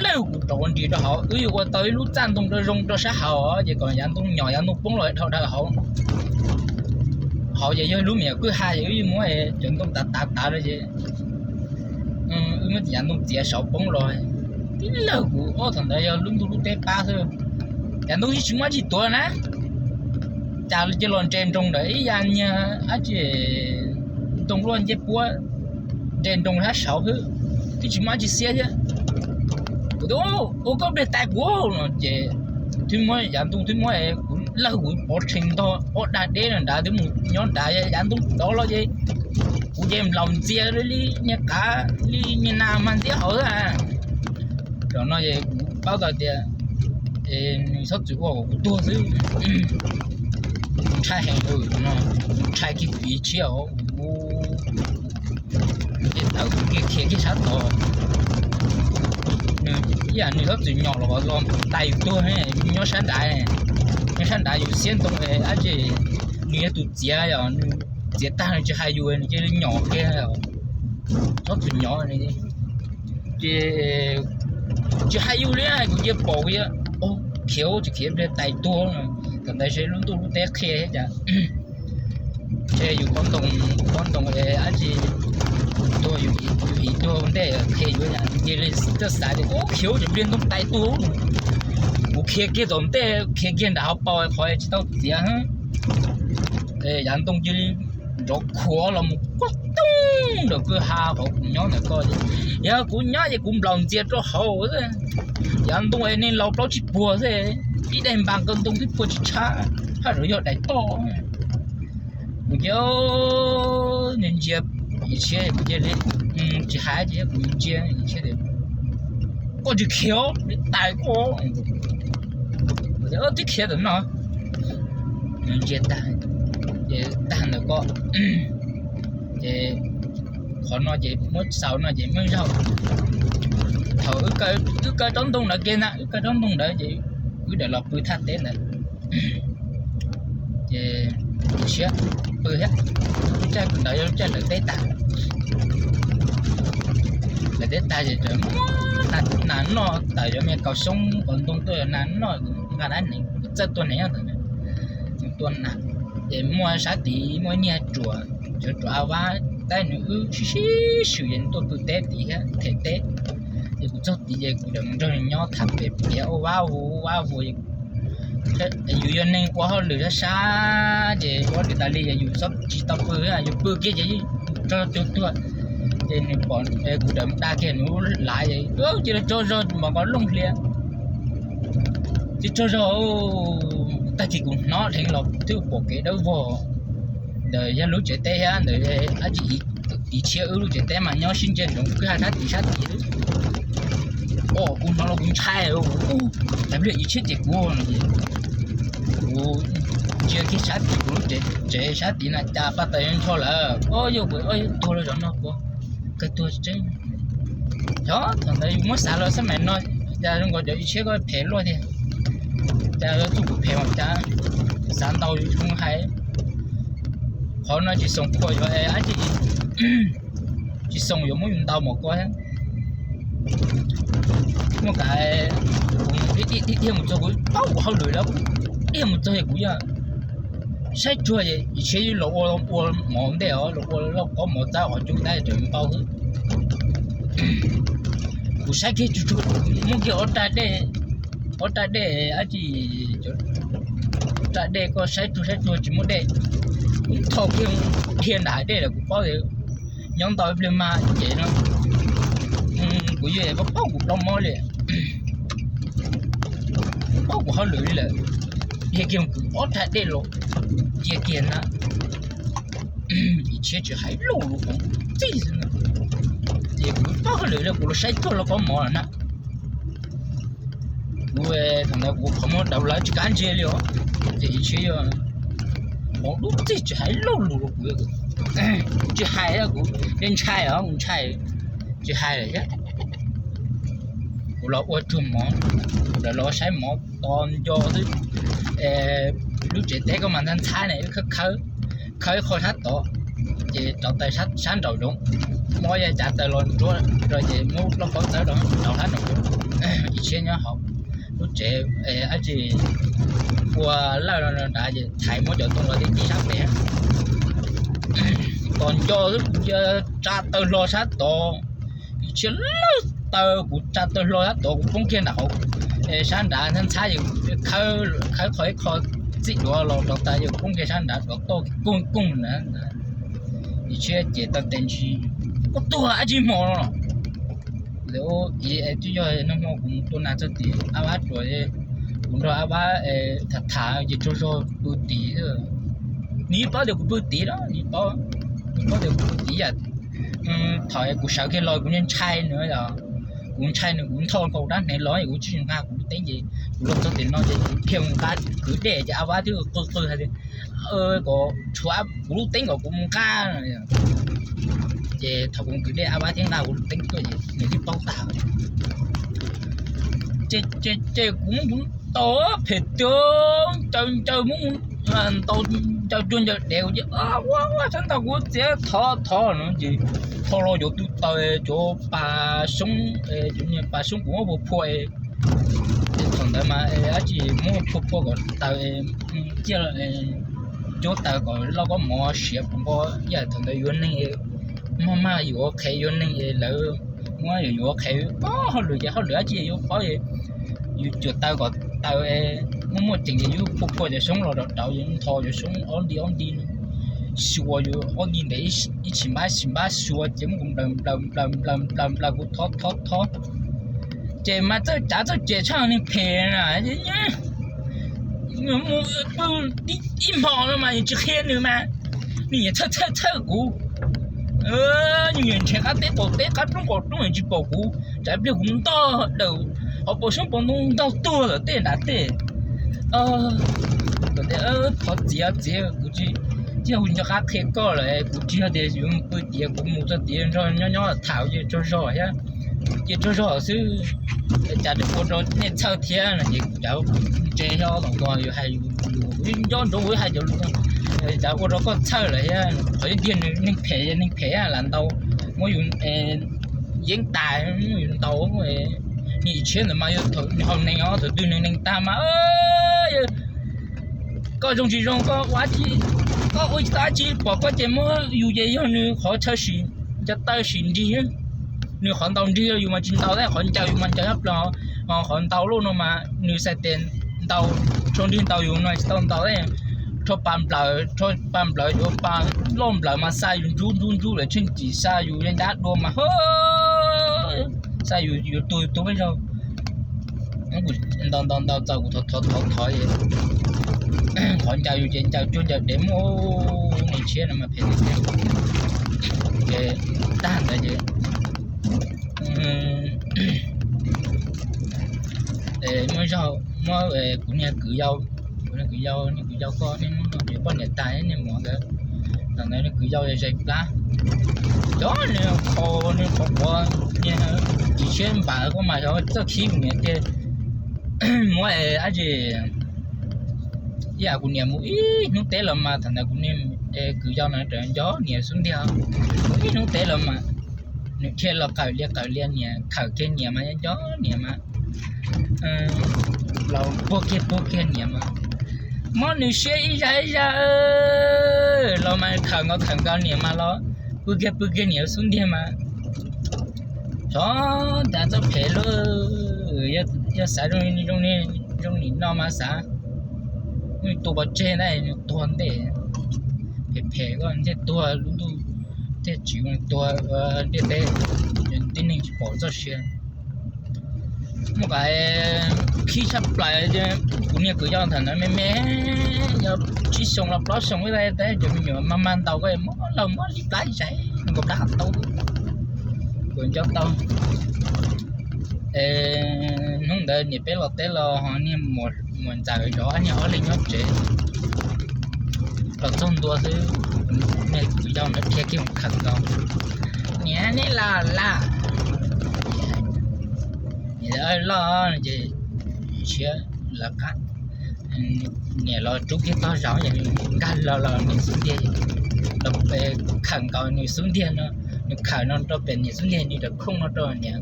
lawv kuv rov ua nris rau hauv. Wb yuav ua tau ib lub txaj ntoo rau zoo rau sab hauv ces kom yav ntoo nyom yav ntoo poob los dhau dhau hauv. Hauv ces yog lub me nyuam kwj ha ces wb yuav muab cov ntoo tav tav tav rau ces wb muab yav ntoo txiav saum poob los. Tib lawg kuv ob thaum ntawd yog lub ntuj lub teb pab xwb, yav ntoo yeej tsis muaj dab tsi tuav na. Cas cia los nres nroos ntawm ib yam niag dab tsi ntoo luaj ncej puab, nres nroos sab saud xwb, twb tsis muaj dab tsi xiab thiab. Kuv tias, ua koj pliag tais kuv no ces twb muab yav ntoo twb muab kuv lawg kuv pov rhees ntog ob dag deb nrad twb mus nyob nrad, yav ntoo dov los ces kuv ces nplaum ntxias li niag qav li niag nas mas ntxiab hauv xwb. Zaum no ces kuv paub tau tias nws txhob txwm ua kom kuv tuag xwb. Kuv ntshai heev li no, kuv ntshai kiag kuv Ib Tshiab os, kuv ces tawm kuv kiag khiav kiag sab tod. Nws ib yam nws txhob txwm nyom los los tais yus tuag, nyob sab nrad, nyob sab nrad yus xiab ntoo dab tsi, nws yog tus txiav, nws txiav tag nws tsis hais yus nws cia li nyom kiag. Txhob txwm nyom, ces tsis hais yus li, kuv cia pom khiav, tsis khiav pliag tais tuag. Thaum ntawd seb lub ntuj lub teb qhia thiab cas Yus qhov ntoo, qhov ntoo dab tsi tuag, yus yim tuag ua ntej, qhia yuav cia li txawj xav tias ua khiav ua tsis pliag ntoo tais tuag. Kuv khiav kiag tom ntej, khiav kiag nram hauv paus qhov tsis tau txiav, yav ntoo cia li nrov khuav los mus quaj toog nram kwj ha qhov kuv nyob ntawm ko. Yog kuv nyob ces kuv nplaum ntxias rau hauv. Yav ntoo es neeg laus plaub tsib puag xwb, ib daim npas kaw ntoo twb phua tsis tshab, haj tseem yog daim toj. Kuv cia li ntsia, ntsia, kuv cia li tsis hais ces kuv ntsia, koj tsis khiav li tais koj. Kuv tias twb khiav tam no. Nws ntsia tag, ces tag ntawm ko, ces qhov no ces muab xaus no ces muaj zaug. Thaum wb kaw tsob ntoo ntawd kiag ntag, wb kaw tsob ntoo ntawd ces wb daim los pw thaj teb ntawd. Ces siab pw thiab, lub caij ntawd yog lub caij lawv teb tag. Lawv teb tag ces tseem muab nas noj tawm, yog me kaus xyoob kaus ntoo tuaj, yog nas noj, nqa dab neeg txawj tua neeg ntawd. Tua nas, ces muaj sab tid muaj ib niag ruam, cov ruam a vab, tab nws wb sib sib swm ces nws tuaj pw teb tid thiab them teb. Ces kuv txog tid ces kuv tseem mus nrog nws nyob tham pem piav ua vab ua vab ua. Yus yog neeg ua hauj lwm sab sab ces ua hauj lwm tas li ces yus tsis tau pw, yus pw kiag ces yeej tsaug cuag tuag. Ces nws pom kuv tseem dag kiag nws lub lav ces cia li tsaug zog npam nkaus looj hlias. Ces tsaug zog, tag kis kuv hnov dheev los twb pom kev dawb vog. Ntawd yog lub tsev teb thiab ntawd dab tsi, ib tshiab wb lub tsev teb mas nyob sib ntsia ntsoov kwj ha sab tid sab tid. Os, kuv hnov los kuv ntshai, kuv ub, ib tshiab ces kuv no ces kuv ntsia kiag sab tid kuv lub tsev, tsev sab tid na cas paj taws yuav ncho lawm, o yog kuv, o yog tuag los zov no puas kawg tuag tseeb. Xyov thaum ntawd yus muab xav los xab maim no, cas zoo nkaus cov ib tshiab ko phem luaj tiag. Cas txuj kuv phem mas cas xav ntau yus tsis hais. Qhov no tsis xoo khuam yuav dab tsi, tsis xoo yuav muab yus ntaus mos kua thiab. Muaj kav, dhia mus txog kuv paub kuv hauj lwm lawm, dhia mus txog es kuv yog saib tsuag es ib tshiab los ua, ua mov ntej os, los ua lauj kaub mov txab qhov cub tab tseem npau xwb. Kuv saib kiag tsuag tsuag, muab kiag ob raj dej, ob raj dej dab tsi, raj dej koj saib tsuag saib tsuag tsis muaj dej. Kuv thau kiag dhia nram dej lawm, kuv paub tias nyob ntau ib pliag mas ces no kuv yuav paub kuv plaub mob li, paub kuv hauj lwm li lawm. Dhia kiag kwv ob raj dej los cia kiag na, ib tshiab tsis hais lauj lus qhov txij xwb na. Ces kuv paub hauj lwm li, kuv los saib tsuag lauj kaub mov lawm na. Kuv thaum ntawd kuv qhov muag daus lawv tsis kav ntsia li os. Ces ib tshiab yog qhov dub txig tsis hais lauj lus rau kuv, kuv tsis hais, kuv ntshai os, kuv ntshai, tsis hais lawm thiab. Kuv los ua tsuag mov, lawv los saib mov to nco xwb. Lub tsev teb koj mas ntxhab ntxhab ne, wb khawb khawb, khawb ib qho sab tod, ces rauv taws sab nraum zoov, muab yav cav taws los ntsuab rau ces muab lauj kaub txawb rau rauv sab nraum zoov. Ib tshiab nyob hauv lub tsev, dab tsi, ua lawj nrad ces thaiv muab cov ntoo los tib tib sab pem. Tos nco xwb kuv cia tsa taw hlo sab tod, ib tshiab lawj taw kuv tsa taw hlo sab tod kuv poob kiag nram hauv sab nrad ntxhab ntxhab, khawb qhov ib qho txij duav los rauv taws ces kuv poob kiag sab nrad duav toj koog koog na. Ib tshiab ces taw tes ntsis, kuv tuag dab tsi hmo no los. Lawv ib twb yog nag hmo kuv mus tua nas txog tid, Ab Vab tuag, kuv nrog Ab Vab tham tham ces tsaug zog pw tid. Nws yeej paub tias kuv pw tid los, nws paub, nws paub tias kuv pw tid yam. Thaum kuv sawv kiag los kuv ntshai nws, kuv ntshai nws, kuv nthau nkaus rab hneev los kuv tsis nqa kuv lub teeb ces kuv los txog tim no ces kuv dhia mus nqa kwv dej ces Ab Vab twb qw qw hais tias kom tshuav kuv lub teeb kom kuv mus nqa. Ces thaum kuv mus kwv dej Ab Vab thiaj nqa kuv lub teeb tuaj ces nws twb paub tag. Ces kuv muab kuv ntaus phem tiag, ncaws ncaws muab ntaus ncaws cuag ncaws dev kuv ces ua ua txhab ntaus kuv txiav thov thov no ces tho los cov tw taws cov pas soob, cov niag pas soob kuv muab phua phua. Ces thaum ntawd mas dab tsi muab phua phua kom taws ciaj los cuab taws kom loj koob mov siav puv npo, ib yam thaum ntawd yuav neeg maj maj yuav qhev yuav neeg lawv muab yuav qhev paub hauj lwm ces hauj lwm dab tsi yuav paub, yus cuam taws kom taws muaj muaj ceem ces yus phua phua cov xyoob los rau rauv, yus ntho cov xyoob ob nti ob nti, xyuas yus ob nti ntev ib sim npab ib sim npab xyuas ces muab kuv nplaws nplaws nplaws nplaws nplaws nplaws kuv thov thov thov, ces mas txawj cav txawj cem tshaj neeg phem na. Mus pw ib hmo no mas tsis qhia nws mas, nws yeej txhawj txhawj txhawj kuv, nws yeej nrhiav qab teb qaum teb qab roob qaum roob yeej tsis pom kuv, tsam pliag kuv ntog daws hauv paus xyoob paus ntoo ntog tuag lawm tej nram tej. Thov txiv txiv, kuv tsis, tsis yog kuv nco qab qhia koj lawm, kuv tsis yog tias yuav mus pw tiav, kuv mus txog tiav nrog nyob nyob tham ces tsaug zog thiab, ces tsaug zog xwb, cas ua rau nej txhawj thiab no ces kuv cav ntse thiab os, yus hais yus lus, nco ntsoov kuv hais cov lus, cas ua rau koj txhawj lawm thiab. Qhov tiag nws neeg phem neeg phem lam ntaus, muab yus yeeb tas, muab yus ntaus. Niag tshiab ntawd mas yog thaum nws haus neeg os, thaum twg nws neeg tag mas koj zoo tsis zoo, koj ua tsis, koj ua tsis tau dab tsi pom koj ces muab yus ces yog nws qhov chaw sim, nco taw sim nrig, nws qhov ntaus nrig yus mas tsis ntaus, qhov ncaws yus mas ncaws nyob plaws, qhov ntaus loj no mas nws xav tias ntaus, rho nrig ntaus yus no tsis tau ntaus, rho pas nplawm, rho pas nplawm yuav pas loj nplawm mas xa yus ntsub ntsub ntsub lawm tsheej tsis xa yus li ntab dua mas xa yus yuav tuag yus tuag peb zaug. Ntaus ntaus ntaus txaus kuv thov thov thov thov, qhov ncaws yus ces ncaws cuag ncaws dev muaj, niag tshiab no mas phem tiag tiag. Ces tag ntawd ces muaj zaug muab kuv niag kwv yau, kuv niag kwv yau, niag kwv yau koj niag hnub no yuav poj niam tag niag muam ntawd, thaum ntawd niag kwv yau zais plab, cov niag qhau niag qhov quav niag ris tshiab npam koj mas xyov txawj khib kuv niam tiag. Muab dab tsi, ib yam kuv niam mus ib hnub teb los mas thaum ntawd kuv niag kwv yau no nco nco niam xub ntiag, mus ib hnub teb los mas nws thiaj los qawm lias qawm lias niam, khawm kiag niam mas nco nco niam mas, los puag kiag puag kiag niam mas, muab nws siab ib zaj ib zaj los mas khawm nkaus khawm nkaus niam mas los pw kiag pw kiag niam xub ntiag mas. Xyov tas txoj phem lawm, yog xav zoo zoo nim no mas xav, nws tua pov tseg na nws tuag ntej, phem phem koj thiaj tuag lub ntuj, thiaj tsis tuag ntiaj teb, tib neeg tsis pom txoj sia. Muaj qhov khib tshaj plaws, kuv niag kwv yau ntawm no me me, yog tsib xyoo los plaub xyoo ib teb cov me nyuam mas mas ntaus ko muab laug muab li plab zais nkaus plab qhov taub, kuv nco tau. Hnub ntawd niam peb los teb los ho niag muam ntxawm zov niag ob leeg nyob tsev, los txog ntua xwb, niag kwv yau ntawd dhia kiag mus khawm nkaus, niam neb laj laj, loj ces siab lawv qab, niam los rub kiag tog zog, nkag los los niam xub ntiag, los khawm nkaus nws xub ntiag no, nws khawm no rau pem niam xub ntiag, nws raws khooj no rau niam,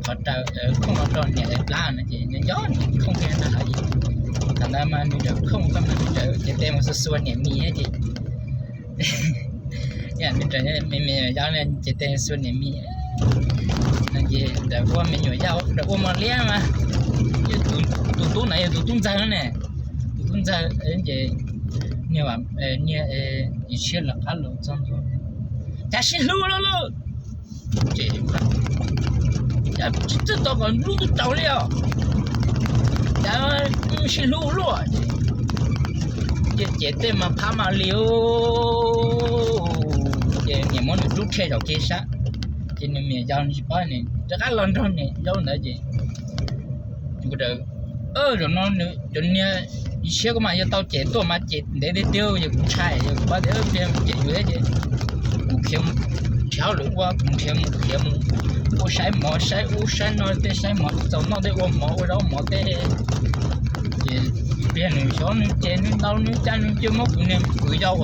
qhov raws khooj no rau niam plab no ces nco nco khooj kiag ntag. Thaum ntawd mas nws raws khooj ko mas nws raws cev tes mus xuas xuas niam mis ces, me me yau ces tes xuas niam mis no ces raws ua me nyuam yaus raws ua mos liab mas, tus tub ntawd yog tus tub ntxawg ne, tus tub ntxawg ces niag, niag ib siab lawv qab los txog ntua, cas sib hlub lawm lauj, ces tsis txawj tau kom lub twb raus li os, cas sib hlub luaj ces, ces tej mas phab mas li, ces niam muab nws rub rhe zaum kev sab, ces nws me nyuam yaus nws tsis paub, nws rov qab los nrog niam yau ntawd ces, zaum no cov niag ib siab ko mas yog tau cem tuaj mas cem ntev tiag tiag, yog kuv ntshai, yog kuv paub tias pliag cem yus thiab ces kuv khiav nrhiav hauj lwm ua, kuv nrhiav mus khiav mus ua saib mov saib ub saib no tej, saib mov txaus noj tej, ua mov ua zaub mov tej. Ces pliag nws xyov nws cem nws ntaus nws cas nws cia muab kuv niag kwv yau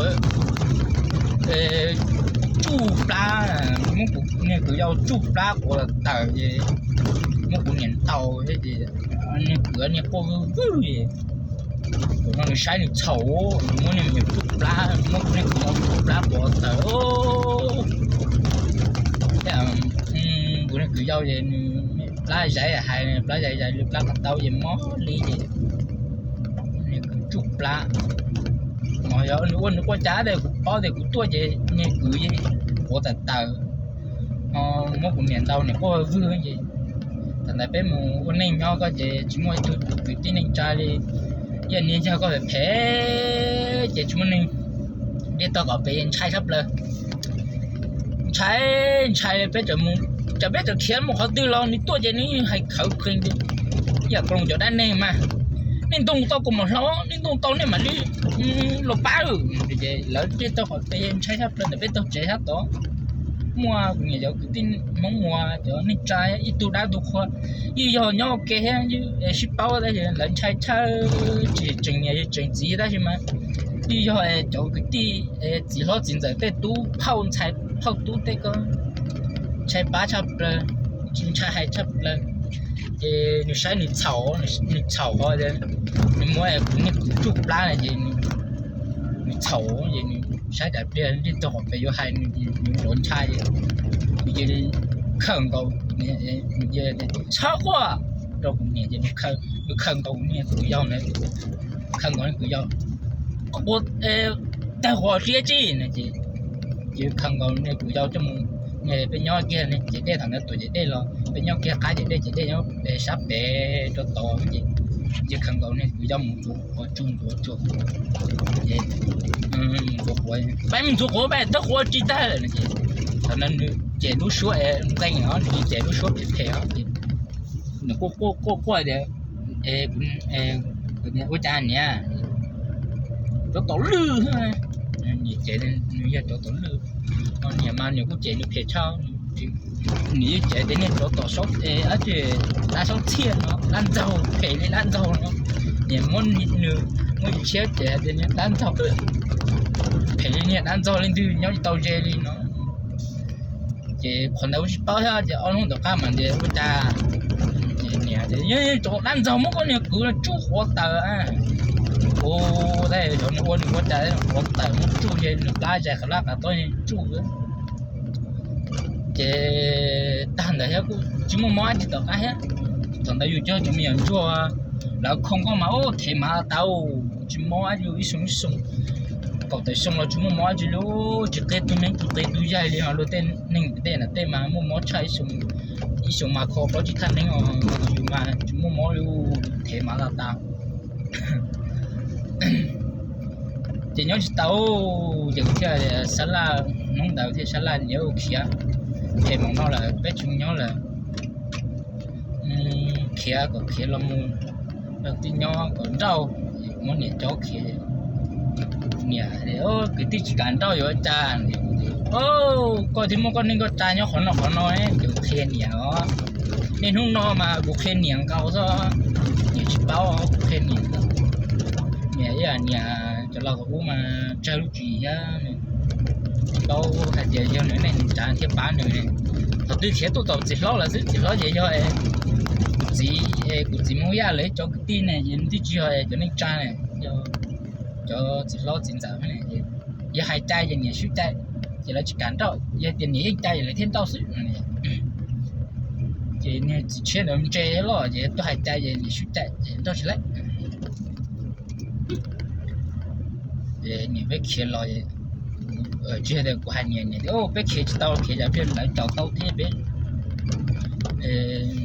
tsuj plab, muab kuv niag kwv yau tsuj plab quav tawm ces muab kuv niam ntaus thiab ces niag kwv niag quaj vwj vwj ces Kuv no nws saib nws txhaum, nws muab niag me nyuam tsuj plab, muab kuv niag kwv yau tsuj plab quav tawm. Kuv niag kwv yau ces nws plab zaiv hais plab zaiv zaiv li plab qhov taub ces mob li ces niag kwv tsuj plab. Mas yog nws ua nws quaj cas tias kuv paub tias kuv tuaj ces niag kwv quav tawm tawm, muab kuv niam ntaus niam quaj vwg ces thaum ntawd peb mus ua neej nyob koj ces tsis muaj ib tug kwv tij neej tsa li. Yog niag yog koj phem phem ces tsis muaj neeg. Dej tog kom pem ntshai tshaj plaws, ntshai ntshai peb txawm mus, txawm peb txawm khiav mus qhov twg los nws tuaj ces nws hais khawv kheev tias, yam koos cov dab neeg mas, nej ntoo tau kuv mam hlob, nej ntoo tau nej mam li los pab. Lawv dej tog kom pem ntshai tshaj plaws ntawm peb tog tsev sab tod. Muaj kuv niam cov kwv tij Hmoob uas cov neej tsa ib tug dab tug qhua, yeej yog nyob ua ke thiab sib paub tab sis lawv ntshai tshaj, tsis tseem niam tseem txiv tab sis mas yeej yog cov kwv tij txiv hlob txiv ntxawm tej tub phauj ntxhais phauj tub tej ko ntshai pab tshaj plaws, ntshai hais tshaj plaws. Ces nws saib nws txhaum, nws txhaum ho nws muab kuv niag kwv tsuj plab na ces nws txhaum ces nws saib daim pliag dej tog kom pem yuav hais nws, nws ntshai, nws cia li khawm nkaus, nws cia li txhob quaj rau kuv niam ces nws khawm nkaus kuv niag kwv yau na, khawm nkaus niag kwv yau, tag quas ria tsi no ces, ces khawm nkaus niag kwv yau coj mus, peb nyob kiag ne ces dej thaum ntawd tuam ces dej los peb nyob kiag qab ces dej ces dej nyob sab pem rau tod ces, ces khawm nkaus niag kwv yau mus ntxuav quav tsuag ntxuav tsuag, ces mus ntxuav quav, peb mus ntxuav quav peb tag quav tsi tag lawm no ces, thaum ntawd nws cem lub suab es nqees os, nws cem lub suab phem phem os ces nws quaj quaj quaj tias, ua cas niam, tsov tom lwj, niam cem nws yog tsov tom lwj, niam mas nws kuj cem nws phem tshaj, nws yeej cem tias niag tsov tom saub, dab saub txhiaj no, dab ntxaug phem li dab ntxaug no, niam muab nws, muab yus tshiab cem tias niag dab ntxaug, phem li niag dab ntxaug leej twg nyob tsis tau ze li no. Ces qhov ntawd kuj tsis paub thiab ces ob hnub tom qab mas tias ua cas, ces niam tias, yog tsov dab ntxaug muab koj niag kwv tsuj quav tawm. Ua tab sis nws ua nws ua cas quav tawm muab tsuj ces nws plab zais qhov lab qhov tob tsuj. Ces tag ntawd thiab kuj tsis muaj mob dab tsi tom qab thiab. Thaum ntawd yus cog cov me nyuam ntsuag, lawv khoo koj mas ub thev mas tas, tsis mob dab tsi ib xyoo ib xyoo, kaum tawm xyoo los tsis muaj mob dab tsi li, tsis qia tus neeb tsis qia tus yaig li ho luag tej neeg tej na tej mas muaj mob tshaj ib xyoo, ib xyoo mas kho plaub tsib thaj neeb os, yus mas tsis muaj mob li, thev mas tas tas. Ces nyob tsis tau, ces thiaj sab laj, hnub ntawd thiaj sab laj niam ua khiav, phem moos no lawm peb tsis nyob lawm, khiav kom khiav los mus, twb nyob kom nrauj, muab niam cob khiav. Niam, kwv tij tsis kam nrauj yuav ua cas, koj thiaj muaj koj neej koj tsa nyob qhov no qhov no, ces kuv qhia niam os. Niaj hnub no mas kuv qhia niam nkaus xwb, niam tsis paub kuv qhia niam. Niam ib yam niam cov laus thaum ub mas tsawg lub tswv yim thiab, tsis paub hais tias yog nws neej nws tsa thiaj pab nws. Thaum twg khiav tuaj tom txiv hlob lawm xwb, txiv hlob ces yog kuv txiv, kuv txiv Hmoob Yaj lawv cov kwv tij ne, ces twb tsis yog cov neej tsa ne, cov txiv hlob txiv ntxawm ne, yog hais cai ces niam swb cai, ces lawv tsis kam nrauj, yog tias niam yeej cai ces lawv thiaj nrauj xwb. Ces niag txiv tshiab ntawd ntse loj ces tuaj hais cai ces niam swb cai ces nrauj tsis laib. Niam peb khiav los, tsis yog tias kuv hais niam, niam tias peb khiav tsis tau, khiav yam pliag lawv caum tau thiab peb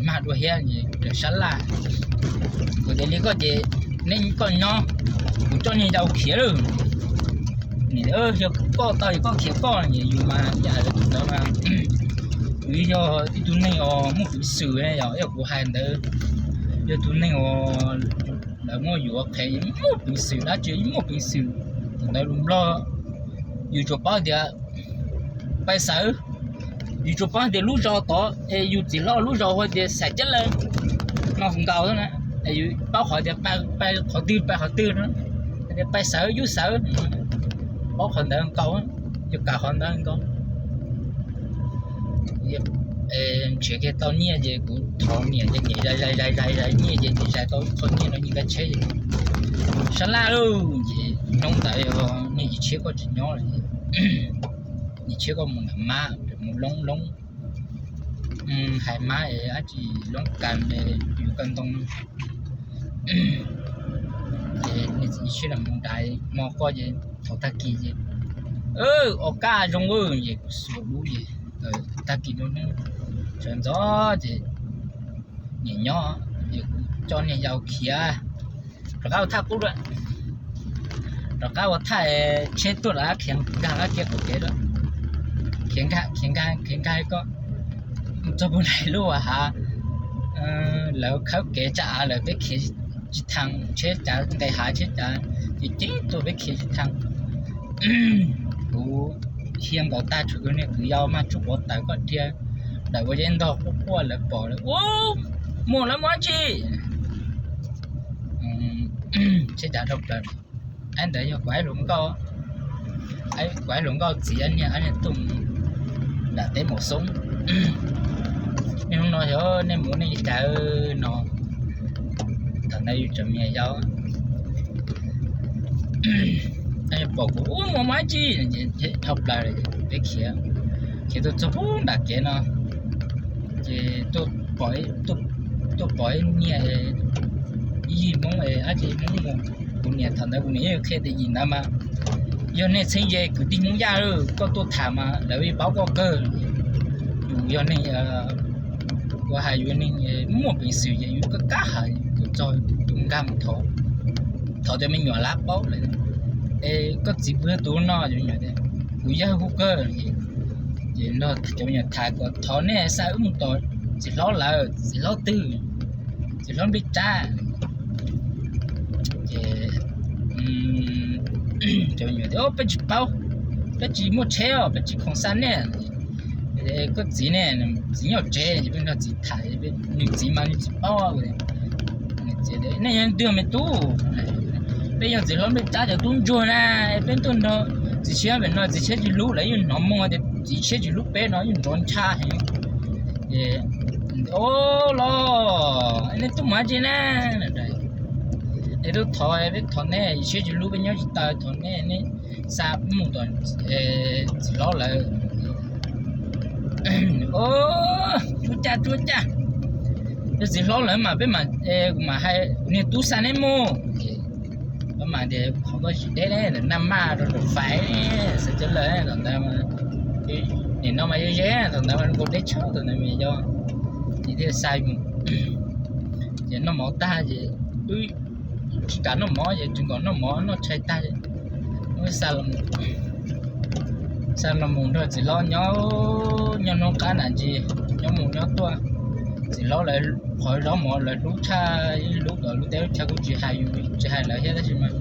mag dua thiab, sab laj. Kuv tias li koj ces nej koj nyob, kuv coj niag yau khiav lawm. Niam tias yog koj tau koj khiav koj, yus mas ib yam li tus ntawd mas, yus yog ib tug neeg uas muaj peev xwm, yog kuv hais ntawd, yog tus neeg uas lawv muab yus ua qhev yeej muaj peev xwm, dab tsi yeej muaj peev xwm. Thaum ntawd lus Nplog yus tsuas paub tias pais xawv, yus tsuas paub tias lub zos tod es yus txiv hlob lub zos hu tias Xais Cab Lees no nkaus na, yus paub qhov tias pais qhov twg pais qhov twg no, tias pais xawv yub xawv, paub qhov ntawd nkaus, yus kam qhov ntawd nkaus. Nrhiav kiag tau nyiaj ces kuv thov niam ces niam zais zais zais zais nyiaj ces niam zais tau qho nyiaj no nyiaj kab tsheb ces sab laj lauj. Ces hnub ntawd yog niaj yim tshiab koj tsis nyob lawm, yim tshiab koj mus nram mab, mus loob loob, hais mab es dab tsi loob kas yus koj ntoo. Ces niaj txiv tshiab lam mus nrad, hmo koj ces thaum tag kis ces, o, kaj zoo ces kuv xuas lub ces tag kis nruab hnub sawv ntxov ces niam nyob, ces kuv coj niag yau khiav rov qab ua thaj qub lawm. Rov qab ua thaj, tsheb tuaj rov qab khiav nkag qab kiag qaum kev lawm. Khiav nkag khiav nkag khiav nkag koj mus txog puag nram lub hav, lawv khawb kev tsam av lawm peb khiav tsis thaj, tsheb cav nqes hav tsheb cav ces ceeb tuaj peb khiav tsis thaj. Kuv khiav nkaus tag tsuas niag kwv yau mag tsuj quav tawm koj dhia, tawm ua zeb ntog quaj quaj lawv pom lawv ua, muaj lawv mus dab tsi? Tsheb cav dhau plaws. Ab, ntawd yog kuv aib hluas nkauj, kuv aib hluas nkauj txiv niag, niag tuaj mus nram teb maum xoob. Niaj hnub no yog nej mus nej li cas no, thaum ntawd yus tseem me yau, pom kuv ua muaj dab tsi, dhau plaws lawm peb khiav, khiav tuaj txog puag nram kev no ces tuaj pom ib niag yig Hmoob dab tsi Hmoob mus. Kuv niam thaum ntawd kuv niam yeej qhia tias yim ntawd mas yog nej txheeb ze kwv tij Hmoob Yaj, koj tuaj tham mas lawv yeej paub koj kawg. Yus yog neeg uas hais yus neeg muaj peev xwm ces yus kab kab hais tus txog tus nkag mus thov, thov cov me nyuam lawv paub lawm. Es koj txiv puas yog tus no? Cov me nyuam tias kuv yawg hu kawg. Ces nrog cov me nyuam tham kom thov nej xa wb mus tom txiv hlob lawv. Txiv hlob twg? Txiv hlob Nplij Tsab. Ces cov me nyuam tias peb tsis paub, peb tsis muaj tsheb os, peb tsis khoom xa nej. Koj txiv ne? Txiv nyob tsev. Ces peb nrog txiv tham, nws txiv mas nws tsis paub. Nej yog leej twg me tub? Peb yog txiv hlob Nplij Tsab cov tub ntsuag na, peb tuaj nrog txiv tshiab pem no, txiv tshiab tsis hlub, lawv yeej hnov moo tias txiv tshiab tsis hlub peb no, yeej nrov ntsha heev. Ces, o, los nej tuaj mus dab tsi na? Es tuaj thov, peb thov nej, txiv tshiab tsis hlub peb nyob tsis tau, thov nej, nej xa mus tom txiv hlob lawv. O, tsuab caj tsuab caj, yog txiv hlob lawv mas peb mam, kuv mam hais niag tub xa neb mus. Peb mam tias qhov koj tsis deb ne, naj maj rau nram fais, xav cov lawm thaum ntawd, nim no mas yog ze, thaum ntawd mas nkaus deb tshaj thaum ntawd mas yog, ces thiaj xa mus. Ces noj mov tag ces wb tsis kam noj mov ces tsis nkaum noj mov, noj tshais tag, wb xa los mus nrog txiv hlob nyob, nyob hnub qab nram ntsis, nyob mus nyob tuaj. Txiv hlob lawv qhov zaub mov lawv hlub tshaj, ib hlub kom lub teb lub chaw kuj tsis hais, tsis hais lawv thiab tab sis mas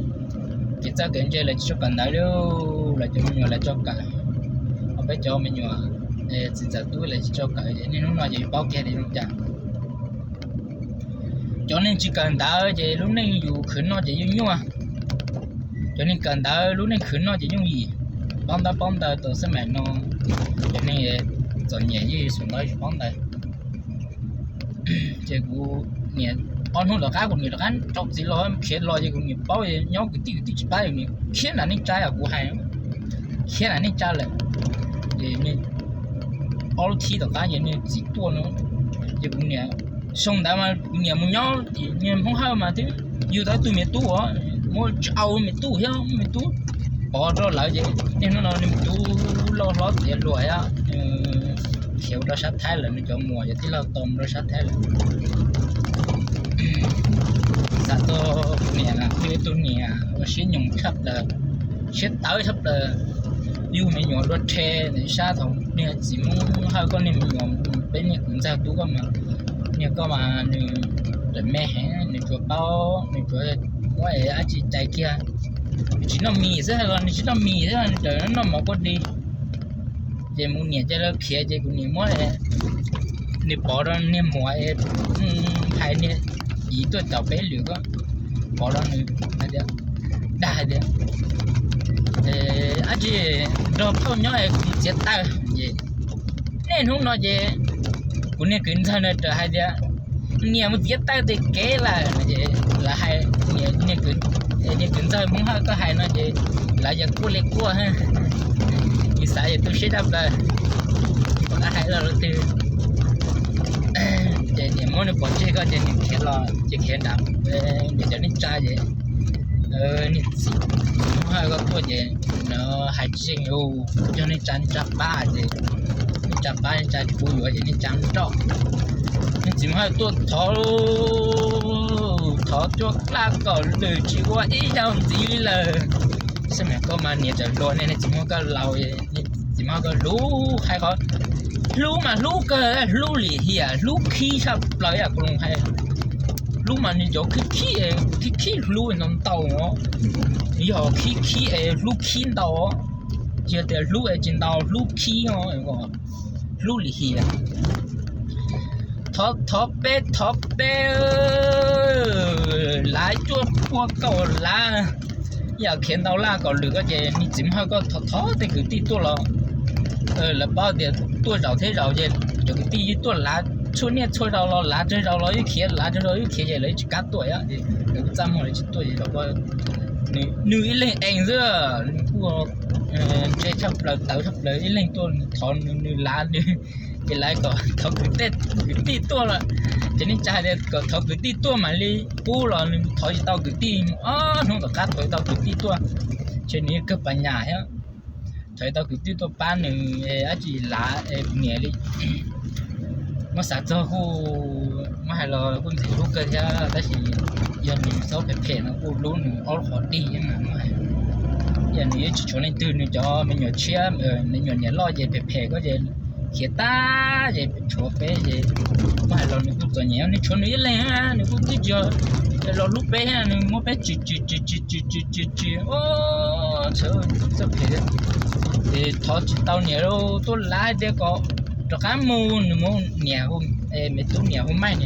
kev txawj kev ntse lawv tsis tso kawm ntawv li, lawv cov me nyuam lawv tso kawm, ho peb cov me nyuam txiv ntxawm tub lawv tsis tso kawm ces niaj hnub no ces yus paub kiag tias zoo cas. Cov neeg tsis kawm ntawv ces lub neej yus khwv noj ces yeej nyuaj, cov neeg kawm ntawv lub neej khwv noj ces yooj yim, paub ntaub paub ntawv tau xab maim no, cov neeg txom nyem yeej yus xum ntaub yus paub ntawv. Ces kuv niam, ob hnub tom qab kuv niam rov qab rau txiv los khiav los ces kuv niam paub nyob kwv tij kwv tij tsis pab, kuv niam khiav nram neej tsa, kuv hais khiav nram neej tsa lawm. Ces ob lub thib tom qab ces niag txiv tuaj no, ces kuv niam, xyoo ntawd mas kuv niam mus nyob ces niag Hmoob Hawj mas twb yug tau ib tug me tub os, muab tsis au me tub thiab, me tub pov rau lawv ces niaj hnub no nws me tub loj hlob tiav hluas thiab, khiav mus rau sab Thaib lawm, nws cov muam cov tij laug tau mus rau sab Thaib lawm. Xav txog niam, kuj yog ib tug niam ua siab nyoos tshaj plaws, siab tawv tshaj plaws, yug me nyuam dua rhe ntawm ib sab. Thaum niag txiv Hmoob Hawj koj niag me nyuam, peb niag kwv ntxawg tub koj mas, niag koj mas nws rawm me heev, nws tsuas paub, nws tsuas muab dab tsi cais kiag, nws tsis noj mis xwb los, nws tsis noj mis xwb, nws tseem noj mov kuj di. Ces mus niam coj lawv khiav ces kuv niam muab, nws pov rau niag muam, hais niag txiv tuaj caum peb lwm ko, pov rau nws hais tias, dag hais tias, dab tsi nrog phauj nyob es kuv mus txiav taws. Ces niaj hnub no ces kuv niag kwv ntxawg na raws hais tias, niam mus txiav taws tej kev lawm no ces lawv hais, niag kwv Es niag kwv ntxawg Hmoob Hawj koj hais no ces lawv yeej quaj li quaj. Yus xav yus tu siab tshaj plaws, pom qab hais los lus twg. Ces niam muab nws pov tseg koj ces nws khiav los ces khiav nram niam cov neej tsa ces niag txiv Hmoob Hawj koj tuaj ces no hais tsis yeej, yog neej tsa neej tsa pab ces neej tsa pab, neej tsa tsis pub yuav ces neej tsa nrauj. Niag txiv Hmoob Hawj tuaj thov, thov cuaj laj kaum lwm tsis ua ib zaug ntxiv li lawm. Xab mas koj mas niam txawm hluas ne, niag txiv Hmoob Hawj koj laus, txiv Hmoob Hawj koj hlub hais qhov hlub mas hlub kawg, hlub lim hiam, hlub khib tshaj plaws ib yam kuv los hais. Hlub mas nws cov khib khib, khib khib hlub ntau ntau, yog khib khib es hlub khib ntau, tsis yog tias hlub es tsis ntau, hlub khib, hlub lim hiam. Thov, thov peb, thov peb, lav cuaj pua kaum lav, yam khiav ntau laj kaum lwm koj ces niag txiv Hmoob Hawj koj thov, thov tej kwv tij tuaj los lawv paub tias tuaj zaum thiab zaum ces cov kwv tij yeej tuaj lav txhua niaj txhua zaus los lav tsawg zaus los yeej khiav, lav tsawg zaus yeej khiav ces lawv tsis kam tuaj, lawv kuj txaj muag lawv tsis tuaj ces nws ib leeg ees xwb, nws kuj ntse tshaj plaws tawv tshaj plaws, ib leeg tuaj nws thov nws lav nws, ces lav kom thov kwv tij tuaj los, ces neej tsa hais tias kom thov kwv tij tuaj mam li pub los nws thov tsis tau kwv tij, ob hnub tom qab thov tsis tau kwv tij tuaj, ces nws yeej kawg pas nyas thiab. Thov tsis tau kwv tij tuaj pab nws dab tsi lav, kuv niam li muab xav txog kuj muab hais los kuj ntxim hlub kawg thiab, tab sis yog nws txhob phem phem no kuj hlub nws ob lub qhov dig thiab mas muab hais. Yog nws yeej tsis tshuav leej twg, nws cov me nyuam tshiab, me nyuam niam loj ces phem phem koj ces khiav tag ces tshuav peb ces muab hais los nws kuj txom nyem, nws tshuav nws ib leeg, nws kuj tib tsis los hlub peb thiab, nws muab peb tsis tsis tsis tsis tsis tsis tsis tsis, txhob phem. Ces thov tsis tau niam tuaj lav tias kom rov qab mus, nws muab niam, me tub niam hu Maj,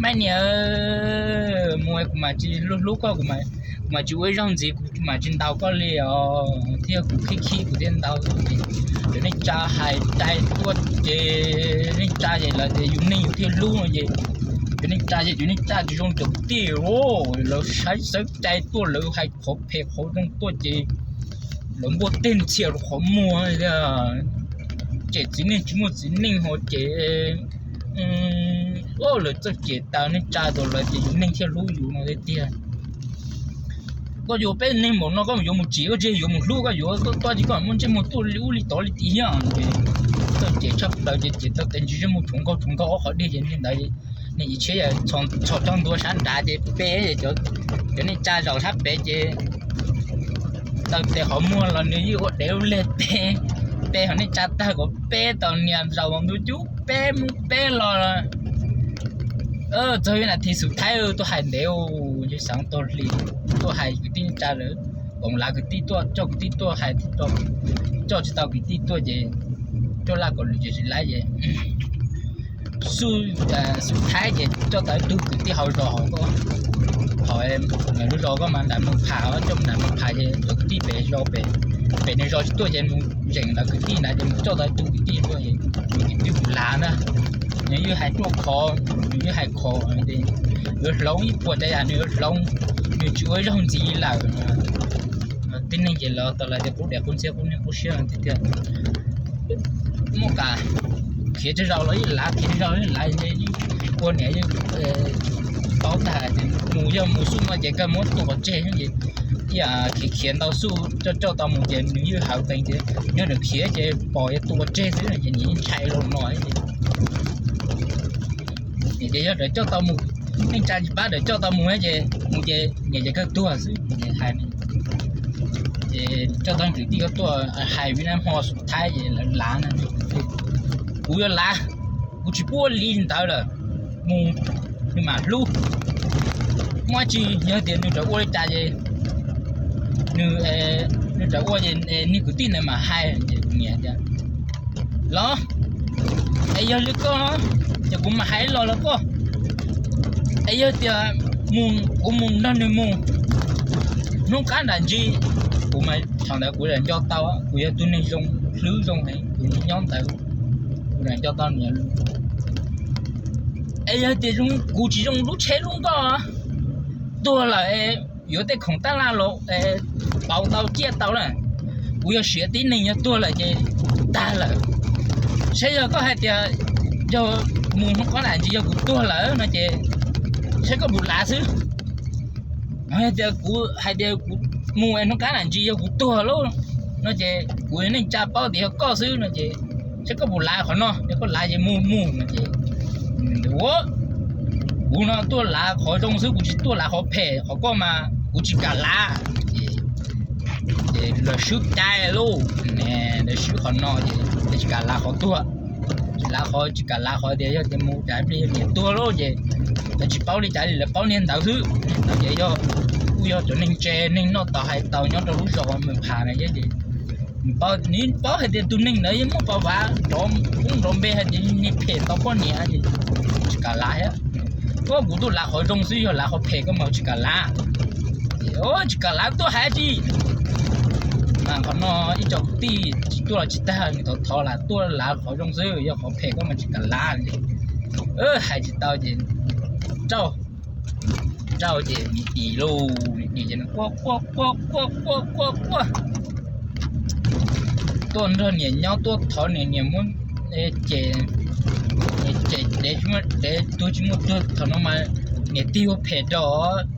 Maj niam, mus kuv mam tsis hlub hlub koj, kuv mam tsis ua ib zaug ntxiv, kuv mam tsis ntaus koj li os, thiab kuv khib khib kuv thiaj ntaus. Cov neej tsa hais cai tuaj ces neej tsa ces lawv tias yus neeg yus thiaj hlub no ces cov neej tsa ces cov neej tsa tsis zoo cov kwv tij, lawv saib xawb cai tuaj, lawv hais qhov phem qhov zoo tuaj ces lawv npuaj teg ntxhias rau qhov muag, cem txiv neej tsis muaj txiv neej ho ces lawv txawj cem tas neej tsa tas lawv ces yus neeg thiaj hlub yus no tiag tiag. Koj yuav peb neeg npaum no koj yuav mus tsim koj ntsej yuav mus hlub koj yuav tuaj tuaj tsis koj muaj ntsej muag tuaj li ub li tod li tim thiab. Txawj cem tshaj plaws ces cem tau tes ntsws ntsej muag tshuav nkaug tshuav nkaug ob qhov dig ces niag ntawd niag yim tshiab txhos tshoj ntua sab nrad ces peb cov neej tsa zaum sab pem ces taw tes qhov muag los nws yeej ua dev ua leg peb, peb ho neej tsa tag kom peb tau nias zaum ntu cub peb mus peb los. Txog ib nas this xub thaib tuaj hais ntev, yog xav tau hli tuaj hais kwv tij neej tsa lawm, koom lav kwv tij tuaj coj kwv tij tuaj hais, coj tsis tau kwv tij tuaj ces coj laj kom lwm ces tsis laib ces xub, xub thaib ces coj tau ib tug kwv tij hauv zos hauv ko, hauv lub zos ko mas nram Moos Phas, coj nram Moos Phas ces cov kwv tij pem zos pem, pem nws zos tsis tuaj ces mus zeem lawv kwv tij ntawd ces mus coj tau ib tug kwv tij tuaj, kwv tij mus lav ntag. Nws yeej hais ruaj khov, nws yeej hais khov, yuav hloov ib puas tsav yam nws yuav hloov, nws tsis ua ib zaug ntxiv lawm. Tib neeg ces los tau lawv tias qub dam qub ntxhiab qub niaj qub siab tiag tiag. Muaj kam khiav tsawg zaus los yeej lav, khiav tsawg zaus yeej lav, ua niam yeej paub tag tias mus yog mus xub no ces kawg muab tua pov tseg ces ib yam khiav khiav ntau xub coj coj tau mus ces nws yeej hawv teev tias nyob nws khiav ces pom yuav tua pov tseg xwb ces nws yeej ntshai los no. Ces yog lawv coj tau mus, neej tsa tsis pab lawv coj tau mus ces mus ces niam ces kawg tuag xwb ces hais. Ces coj tau kwv tij ko tuaj hais vim nab hmo xub thaib ces lawv lav na. Kuv yuav lav, kuv tsis pub ua li ntawd lawm, mus nws mam hlub. Muaj tsis yog tias nws rawm ua li cas ces nws, nws rawm ua ces niag kwv tij ntawd mam hais ces kuv niam tias los, es yog li koj ces kuv mam hais los los koj, es yog tias mus kuv mus nrog nws mus hnub qab nram ntsis, kuv mas thaum ntawd kuv nco tau kuv yog tus neeg zoo, hlwb zoo heev, kuv nyob ntawd kuv nco tau niam. Es yog tias kuv tsis zoo lub tsheb lub nkoj, tuag lawm yuav tej khoom tab laj los pauv tau ciaj tau na. Kuv yog siav tib neeg, yog tuag lawm ces tag lawm. Saib yog koj hais tias yog mus hnub qab nam ntsis yog kuv tuag lawm no ces saib koj puas lav xwb. Hais tias kuv hais tias kuv mus hnub qab nam ntsis yog kuv tuag lawm no ces kuv yog neej tsa paub tias yog koj xwb no ces saib koj puas lav qhov no, yog koj lav ces mus mus no ces ua kuv no tuaj lav qhov zoo xwb, kuv tsis tuaj lav qhov phem, qhov koj mas kuv tsis kam lav. Ces lawv swb cai lauj, lawv swb qhov no ces tsis kam lav qhov tuag, tsis lav qhov, tsis kam lav qhov tias yog tias mus cas plig yog niam tuag lauj ces lawv tsis paub li cas li, lawv paub niag ntawd xwb. Ntawd ces yog kuj yog cov neeg ntse neeg noj tau hais tau nyob rau lub zos Mws Phas na ces nws paub, nws paub hais tias tus neeg ntawd yeej muaj pas vav nrov, muaj nrov npe hais tias niag phem tau poj niam ces tsis kam lav thiab. Koj kuv tuaj lav qhov zoo xwb, yog lav qhov phem koj mas tsis kam lav. Ces tsis kam lav tuaj hais tsis mas qhov no ib co kwv tij tsis tuaj los tsis tag, nws thov thov lam tuaj lav qhov zoo xwb, yog qhov phem koj mas tsis kam lav. Hais tsis tau ces rauj, rauj ces nws dim lauj, nws dim ces nws quaj quaj quaj quaj quaj quaj quaj tuaj nrog niam nyob, tuaj thov niam, niam muab ces, ces dev, dev tuag tsis muaj tuag. Thaum no mas niam tig ua phem rau,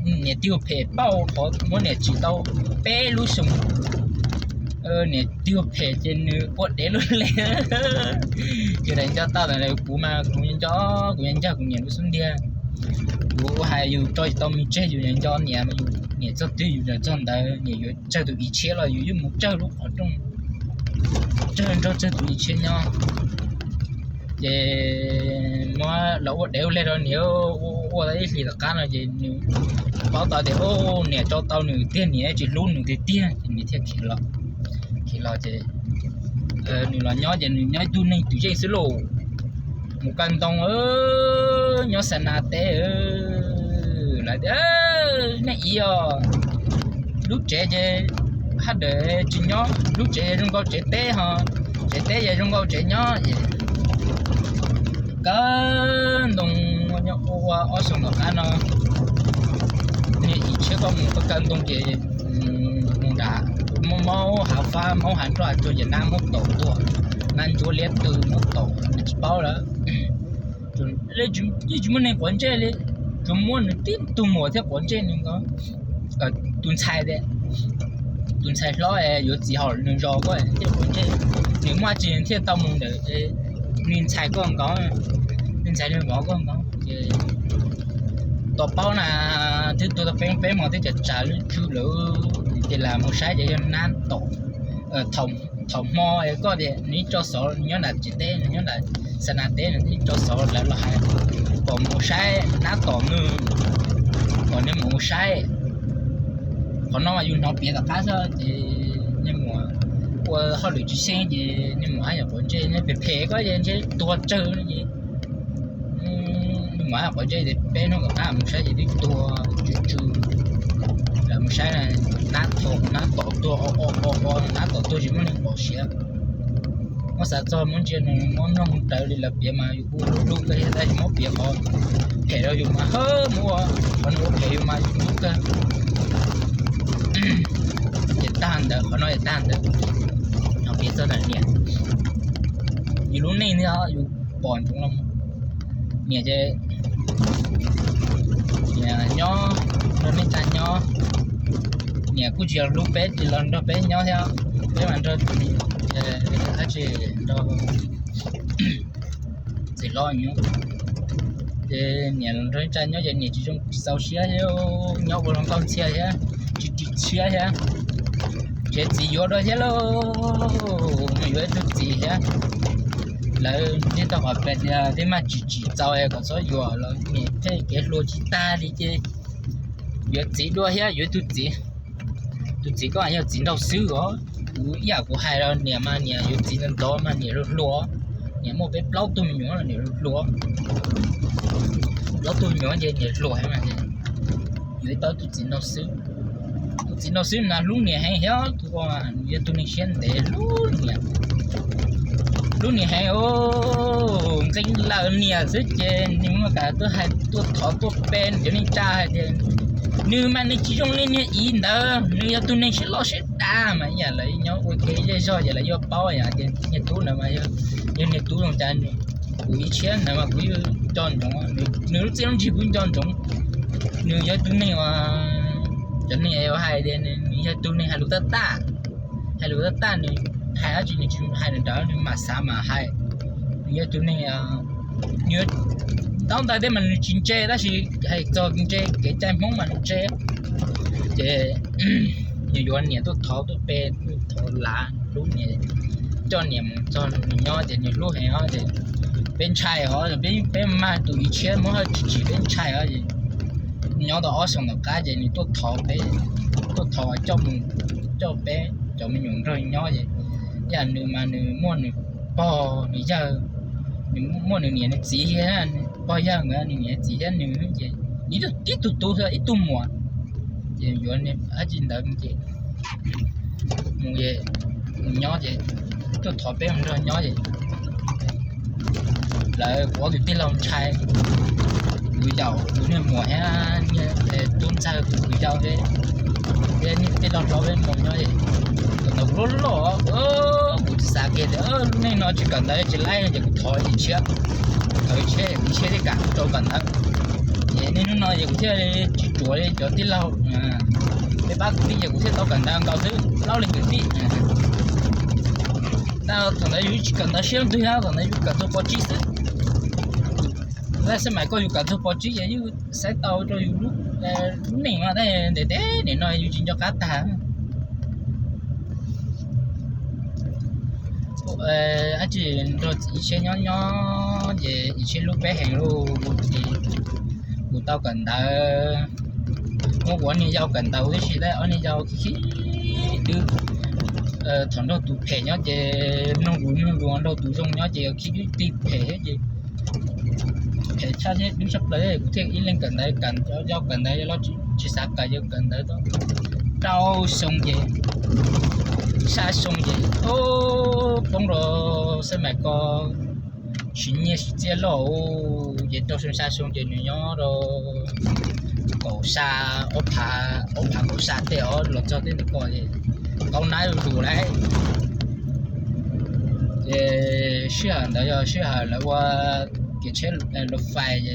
niam tig ua phem pauj qhov muab niam tsim tau peb lub xyoo. Niam tig ua phem ces nws ua dev lub le. Ces daim nco tau ntawm kuv mas kuv nco, kuv nco kuv niam lub xub ntiag. Kuv hais yus tso tsis tau me tseg, yus nco niam mas yus niam txog twg yus txog ntawd, niam yuav tsawg tus ib tshiab los yus yeej mus tsawg lub qhov rooj, tsawg nrog tsawg tus ib tshiab nyob. Ces muab los ua dev ua le rau niam, ua tau ib hlis tom qab no ces nws paub tau tias niam tso tau nws tiag, niam tsis hlub nws tiag tiag ces nws thiaj khiav los. Khiav los ces nws los nyob ces nws nyob ib tug neeg twm yeej xwb lauj. Mus kaw ntoo, nyob Xa Nas teb. Lawv tias nej ib os, lub tsev ces haj dawm tsis nyob, lub tsev zoo nkaus tsev teb ho, tsev teb ces zoo nkaus tsev nyob es kaw ntoo. Nyob ua ob xyoo tom qab no, niam ib tshiab koj mus kaw ntoo ces mus nram, muab maub hav fab, maub hav nroj, tsuas yam nab muab tom tuaj, nab ntsuab liab tw muab tom tsis paub lawm. Yeej tsis muaj neeg quav ntsej li, tsuas muab nws tib tug muam thiab quav ntsej nws nkaus. Tus ntxhais tias, tus ntxhais hlob yuav txiv hauv nws zos ko thiaj quav ntsej. Nws muaj tsis thiaj tau mus ntawd, nws ntxhais ko nkaus, nws ntxhais nws vauv ko nkaus ces tau paub na, twb tuag tau peb peb hmo twb tsav tsav lub tswb lawm. Ces lam mus saib ces yog nab tom. Thaum hmo koj tias nws ib tso xov, nws nyob nram tsev teb, nws nyob nram Xa Nas teb, nws ib tso xov lawv los hais kom mus saib nab tom nws, kom nej mus saib. Qhov no mas yus hnov piav tom qab xwb ces nej mus ua hauj lwm tsis xyeeb ces nej mus haj yam quav ntsej, nej phem phem koj ces ntshe tuag tsawg ces nej mus haj yam quav ntsej ces peb hnub tom qab mus saib ces twb tuag tsw tsw. Lawv mus saib nab tom, nab tom tuag o o o o, nab tom tuag tsis muaj neeg pom siav. Muab xav txog muab ntsia nws muab mloog raws li lawv piav mas yus kuj hlub hlub kawg thiab tab sis muab piav qhov phem rau yus mas hawb, muab ua qhov nws ua phem yus mas yus hlub kawg. Ces tag ntawd, qhov no ces tag ntawd. Hnov piav txog ntawm niam, yus lub neej thiab yus pom ntsoov los niam ces nyob nrog neej tsa nyob, niam kuj tsis yog hlub peb, tsis los nrog peb nyob thiab, peb mas nrog txiv, dab tsi, nrog txiv hlob nyob. Ces niam los nrog neej tsa nyob ces niam tsis zoo tsis txaus siab thiab, nyob ua hluas nkauj ntxhias thiab, tsis ris siab thiab. Ces txiv yuav dua thiab lauj, nws yuav ib tug txiv thiab. Lawv thiaj tau qhov pem tias tej maj tsis tsim txaus kom txhob yuav los niam thiaj kev hluas tsis tag li ces yuav txiv dua thiab, yuav ib tug txiv. Tus txiv ko yog txiv nraug xwb os. Kuv ib yam kuv hais rau niam mas niam yuav txiv ntxov ntxov mas niam hluas hluas. Niam muaj peb plaub tug me nyuam los niam hluas hluas. Plaub tug me nyuam ces niam hluas heev mas yuav tau tus txiv nraug xwb. Tus txiv nraug xwb mas hlub niam heev thiab, tus ko yog tus neeg siab ntev hlub niam, hlub niam heev. Nqee lawm niam xwb ces nws muaj kam tuaj hais tuaj thov tuaj pe nws cov neej tsa hais tias Nws mas nws tsis zoo li niag Iv ntawd, nws yog tus neeg siab loj siab dav mas ib yam lawv nyob ua ke zej zog ces lawv yuav paub yom, tias niag tub ntawd mas yog niag tub zoo cas. Kuv ib tshiab ntawd mas kuv yeej nco ntsoov, nws lub txiaj lub ntsig kuv nco ntsoov. Nws yog tus neeg uas cov neeg hais tias nws yog tus neeg hais lus tab taj, hais lus tab taj, nws hais dab tsi nws tsis hais nws nrawm, nws mam xav mam hais. Nws yog tus neeg, nws taub ntawv tej mas nws tsis ntse tab sis hais txog ntse kev cai Hmoob mas nws ntse. Ces nws yuav niam tuaj thov tuaj pe, tuaj thov lav hlub niam, coj niam mus txog nws nyob ces nws hlub heev os. Ces peb ntshai os, peb mag tus Iv Tshiab Hmoob Hawj tsis tsim peb ntshai os. Nyob tau ob xyoos tom qab ces nws tuaj thov peb, tuaj thov coj mus, coj peb cov me nyuam nrog nyob ces, yam nws mas nws muaj nws pog nws yawg, nws muaj nws niam nws txiv thiab, pog yawg nkawd nws niam txiv thiab nws ces nws tib tug tub thiab ib tug muam. Ces yuav dab tsi ntawd ces mus, mus nyob ces tuaj thov peb mus nrog nyob ces lawv kuv ob tug tij laug ntshai, kuv yaum kuv niag muam thiab niag tub ntxawg kuv yau thiab, thiab niag tij laug hlob peb mus nyob ces, thaum ntawd kuv loj loj, kuv tsis xav kiag tias lub neej no tsis kawm ntawv tsis laib ces kuv thov Iv Tshiab, thov Iv Tshiab, Iv Tshiab thiaj kam kuv rau kawm ntawv. Ces niaj hnub no ces kuv thiaj tsis tsuav li cov tij laug, peb pab kuv li ces kuv thiaj tau kawm ntawv nkaus xwb, laub leeg kwv tij. Tab thaum ntawd yus tsis kawm ntawv siab leej twg, thaum ntawd yus kawm txog pov tsib xwb. Tab sis mas koj yus kawm txog pov tsib ces yeej saib tau rau yus lub, lub neej mas, tab ntev ntev nim no yus tsis nco qab tag. Dab tsi, nrog Iv Tshiab nyob nyob ces Iv Tshiab hlub peb heev lauj, ces kuv tau kawm ntawv. Muab kuv ob niag yau kawm ntawv tib si, tab ob niag yau khib khib dwb. Thaum nrog tus phem nyob ces mloog lus mloog lus, nrog tus zoo nyob ces khib dwb tig phem thiab ces phem tshaj thiab dwb tshaj plaws. Kuv thiaj ib leeg kawm ntawv, kawm yau kawm ntawv los tsis xav kawm, yau kawm ntawv rau xyoo ces, xya xyoo ces poob rau xab mais ko, siv nyiaj siv txiaj loj ces rau xyoo xya xyoo ces nws nyob rau kaum xya, ob phav, ob phav kaum xya tej os los txog tej ntawd ko ces tau nab zuj zus lawm. Ces sij hawm ntawd yog sij hawm lawv ua kev tsheb luv fais,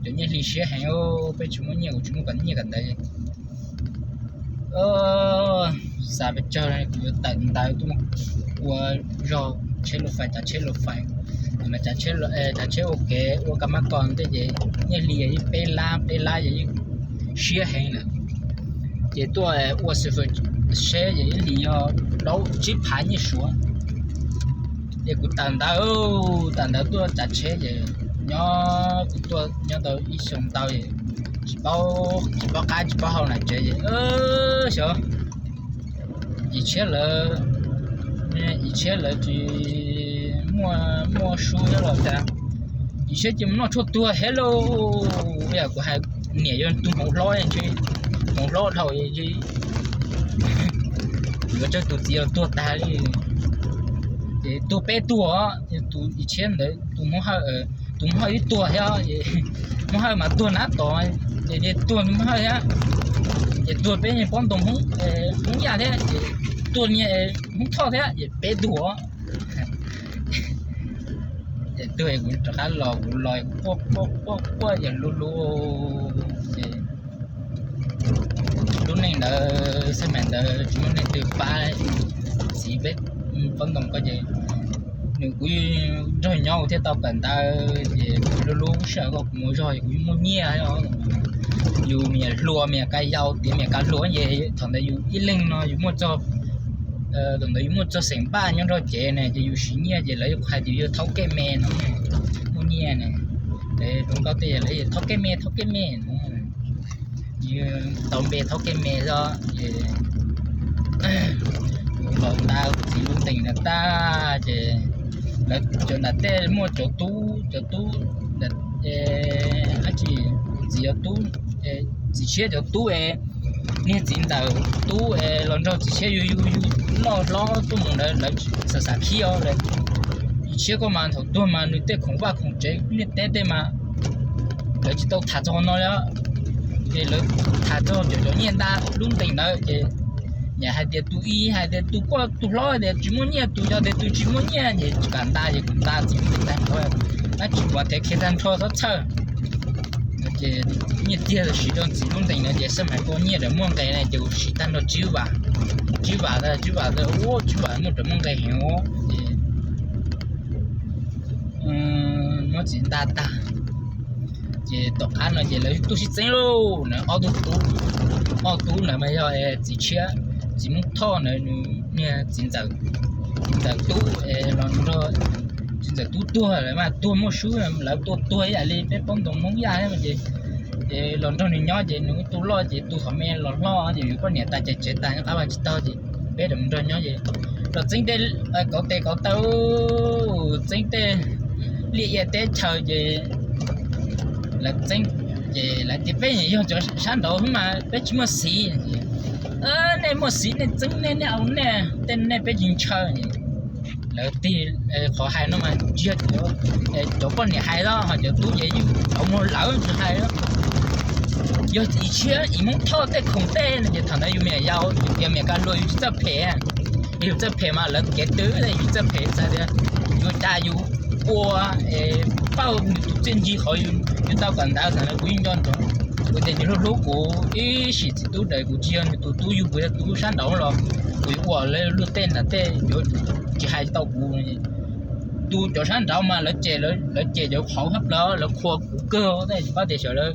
cov nyiaj hli siab heev, peb tsis muaj nyiaj, kuv tsis muaj kom nyiaj kawm ntawv. Xav pes tsawg kuv yuav tawm ntawv tuaj ua zog tsheb luv fais, tsav tsheb luv fais, mas tsav tsheb ua kev ua kab mab ko tej ces nyiaj hli yog yeej peb lab, peb lab yog yeej siab heev lawm. Ces tuaj ua xwm fwm seb ces ib hlis yog plaub tsib phav nyiaj suav. Ces kuv tawm ntawv, tawm ntawv tuaj tsav tsheb ces nyob, kuv tuaj nyob tau ib xyoo ntau es tsis paub, tsis paub qab tsis paub hau nram tsev es xyov Iv Tshiab lawv, Iv Tshiab lawv tsis muaj, muaj sub thiab los cas, Iv Tshiab ces mus noj tshuaj tuag thiab lauj. Yam kuv hais, niam yog tus hmoov hlob ntshe, hmoov hlob dhau ntshe yuav tsawg tus txiv los tuag tag li. Ces tuag peb tug, tus Iv Tshiab ntawd tus Hmoob Hawj, tus Hmoob Hawj ib tuag thiab, Hmoob Hawj mas tuag nab tod, ces tuag Hmoob Hawj thiab, ces tuag peb niag pob ntoo Hmoob Yaj thiab, ces tuag niag Hmoob Thoj thiab, ces peb tug. Ces tuag kuv rov qab los, kuv los quaj quaj quaj quaj yam luv luv. Ces lub neej ntawd xab mais ntawd tsis muaj neeg twg pab, txiv peb pob ntoo ko ces nws kuv nrog nyob kuv thiaj tau kawm ntawv ces lub lub sij hawm ko kuv mus zog kuv yeej muaj nyiaj. Yus me nyuam hluas me nyuam ka yau tiav me nyuam ka hluas ces thaum ntawd yus ib leeg no yus muaj txog, thaum ntawd yus muaj txog xeem npaj nyob nrog cev ne ces yus siv nyiaj ces lawv hais tias yus thaub kej me no, muaj nyiaj ne. Ces hluas nkauj tej lawv thaub kej me, thaub kej me no. Yus tau npe thaub kej me xwb ces kuv los ntaus txiv lub ntees na tag ces lawv cov nram tej muaj cov tub, cov tub, dab tsi, txiv cov tub, txiv tshiab cov tub es niag txiv ntxawm tub es los nrog txiv tshiab yug yug yug loj hlob tuaj mus ntawd lawv xam xam khib os. Txiv tshiab koj mas thaum tuag mas nws tej khoom vaj khoom tsev niaj teb tej mas lawv tsis tau tham txog no li. Ces lawv tham txog cov cov nyiaj nta lub ntees ntawd ces niam hais tias tus ib hais tias tus koj tus hlob tias tsis muaj nyiaj, tus yog tias tus tsis muaj nyiaj ces tsis kam nta ces kuv nta txiv lub ntees tag nrho, tab tsis pom tias khiav tag nrho txhob txhawj. Ces nyiaj tiag siv rau txiv lub ntees na ces xab mais koj nyiaj rawm muaj nqis na ces kuv siv tag nrho tsib vam, tsib vam, tsib vam, ua tsib vam muaj rawm muaj nqis heev ces muab txiv nta tag. Ces tom qab no ces lawv tuaj sib txeeb lauj na, ob tug tub, ob tub na mas yog txiv tshiab, txiv Hmoob Thoj na, niag txiv ntxawm, txiv ntxawm tub los nrog, txiv ntxawm tub tuag lawm mas tuag muaj swb, lawv tuaj tuag ib yam li peb paub ntoo Hmoob Yaj thiab ces, ces los nrog nws nyob ces nws tus loj ces tus thaum me los hlob ces yus poj niam tas ces tsev tas nyob qab vaj tsis taug ces peb rawm nrog nyob ces los txeeb tej kauv tes kauv taw, txeeb tej liaj ia teb chaws ces lawv txeeb ces lawv tias peb yog cov sab nraud xwb mas peb tsis muaj xiv. Nej muaj xiv nej txeeb nej, nej au nej tej nej peb tsis ntshaw. Lawv tig, qhov hais no mas tsis yog cov poj niam hais los ho cov tub ces yeej tau muag lawv tsis hais. Yog ib tshiab ib Hmoob Thoj tej khoom tej no ces thaum ntawd yus me nyuam yaus yus tias me nyuam kaj luas yus tsis txawj phem, yus txawj phem mas lawv kev twg yus tsis txawj phem txawm tias yuav cas yus ua pauj nws tus txiaj ntsig qhov yus tau kawm ntawv thaum ntawd kuv yeej nco ntsoov. Kuv tias nws hlub hlub kuv ib sim txiv tub daws kuv tsis yog nws tus tub yug kuv yog tus tub sab nraud los kuv yuav ua lawv luag tej nram tej yuav tsis hais tau kuv. Tus cov sab nraud mas lawv cem, lawv cem cov qhauv hab plaws lawv qhuas kuv kawg tej tsis paub tias xyov lawv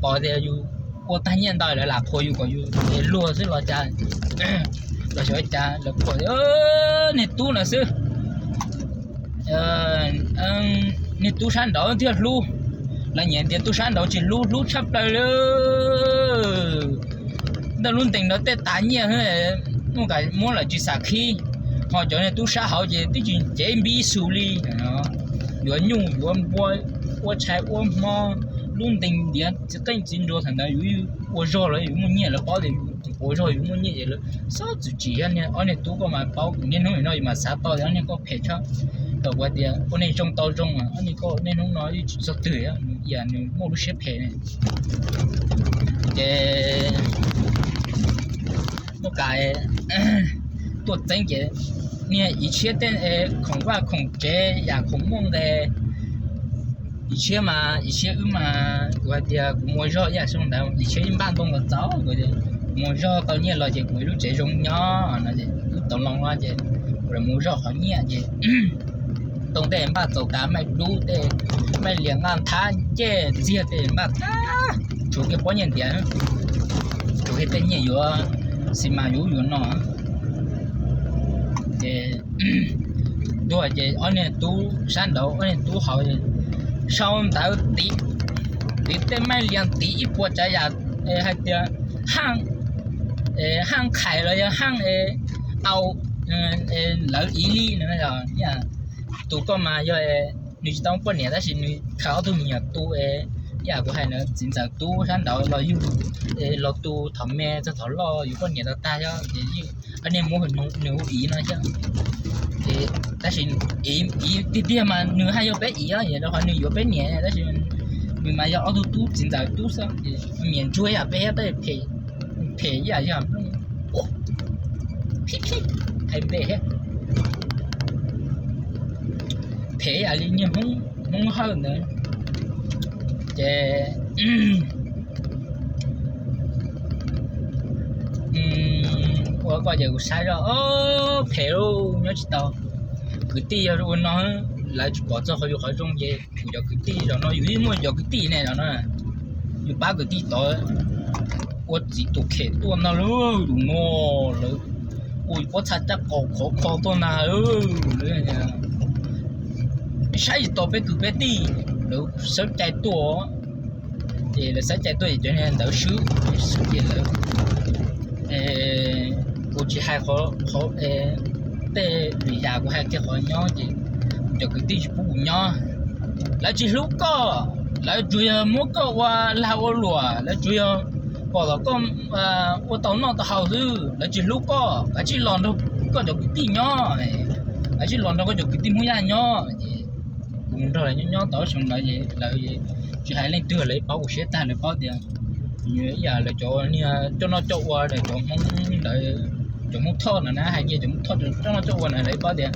pom tias yus ua tag nyiaj ntau lawv lam qhuas yus kom yus luag xwb los cas, los xyov cas lawv qhuas niag tub no xwb. Niag tub sab nraud thiaj hlub, lawv nyiam tias tub sab nraud tsis hlub, hlub tshaj plaws li. Ntawm lub ntees ntawd tej tav nyiaj muab lawm tsis xam khib, ho cov niag tub sab hauv ces twb tsis cev npib xus li. Yuav nyuj yuav npua, ua tshais ua hmo, lub ntees ntiav txiv qeej txiv nruas thaum ntawd yus ua zog los yuav muaj nyiaj, lawv paub tias ua zog yuav muaj nyiaj ces lawv txhob txwm tsim ob niag tub ko mas paub. Kuv niaj hnub no yus mas xav tau tias ob niag ko phem tshaj, thaum kuv hais tias ua neeg zoo tau zoo, ob niag ko niaj hnub no yeej tsis txog twg, ib yam nws muaj lub siab phem ne. Ces muaj kas tuaj txeeb ces niag ib tshiab tej khoom vaj khoom tsev yam khoom muaj nqis. Ib tshiab mas ib tshiab wb mas kuv hais tias kuv mus ua zog ib yam xyoo ntawd ib tshiab ib npaj ntoo los txaus, kuv mus ua zog tau nyiaj los ces kuv lub tsev zoo nyob no ces wb tau loo no ces kuv mus ua zog qhov nyiaj ces ntoo tej npaj txaus tas, maij dub tej, maij lias nqaj nthab ncej ntxiag tej npaj tag, tshuav kiag pob nyiaj ntiav, tshuav kiag tej nyiaj yuav xi mas yuav ub yuav no. Ces tuag ces ob niag tub sab nraud ob niag tub hauv sau ntawv tiv, tiv tej maij lias tiv ib puas tsav yam hais tias haaj, haaj qhais los yog haaj au lawv iv li no. Tus koj mas yog nws tsis tau poj niam tab sis nws khaws ob tug me nyuam tu, ib yam kuv hais na txiv ntxawm tub sab nraud los yug, los tu thaum me txog thaum loj yus poj niam tau tag xwb ces ob niag muab nws hu iv no xwb. Ces tab sis iv tiag tiag mas nws haj yog peb iv, rau qhov nws yuav peb niam tab sis nws mas yog ob tug tub txiv ntxawm tub xwb ces niam ntsuag ib yam peb thiab, phem ib yam yog phib phib, hais npe thiab, phem ib yam li niag Hmoob, Hmoob Hawj ntawd. Ces ua koj ces kuv saib zoj phem lauj, nyob tsis tau. Kwv tij yog ua no, lawv tsis pom txog qhov yus qhov zoo ces kuv cov kwv tij zaum no yus yeej muaj cov kwv tij ne zaum no, yus pab kwv tij tod ua txiv tus khem tuaj no lauj, tus no lawv ua yus pob txha caj qaum khov kho tuaj na. Saib tsis tau peb kwv peb tij, lawv xav cai tuaj, ces lawv xav cai tuaj ces cov niag ntawd swb, swb ces lawv, kuv tsis hais qhov, qhov tej lwm yam, kuv hais kiag qhov nyob ces cov kwv tij tsis pub kuv nyob. Lawv tsis hlub koj, lawv tsuas yog muab koj ua lag ua luam, lawv tsuas yog pom kom koj ua tau noj tau haus xwb, lawv tsis hlub koj, kav tsij los nrog koj cov kwv tij nyob, kav tsij los nrog koj cov kwv tij Hmoob Yaj nyob. Ces kuv mus nrog lawv nyob nyob tau xyoo ntawd ces lawv tsis hais leej twg, lawv paub kuv siab tag, lawv paub tias Ib yam lawv cov niag coj noj coj ua, cov Hmoob ntawd, cov Hmoob Thoj no na, hais kiag cov Hmoob Thoj coj noj coj ua na, lawv paub tias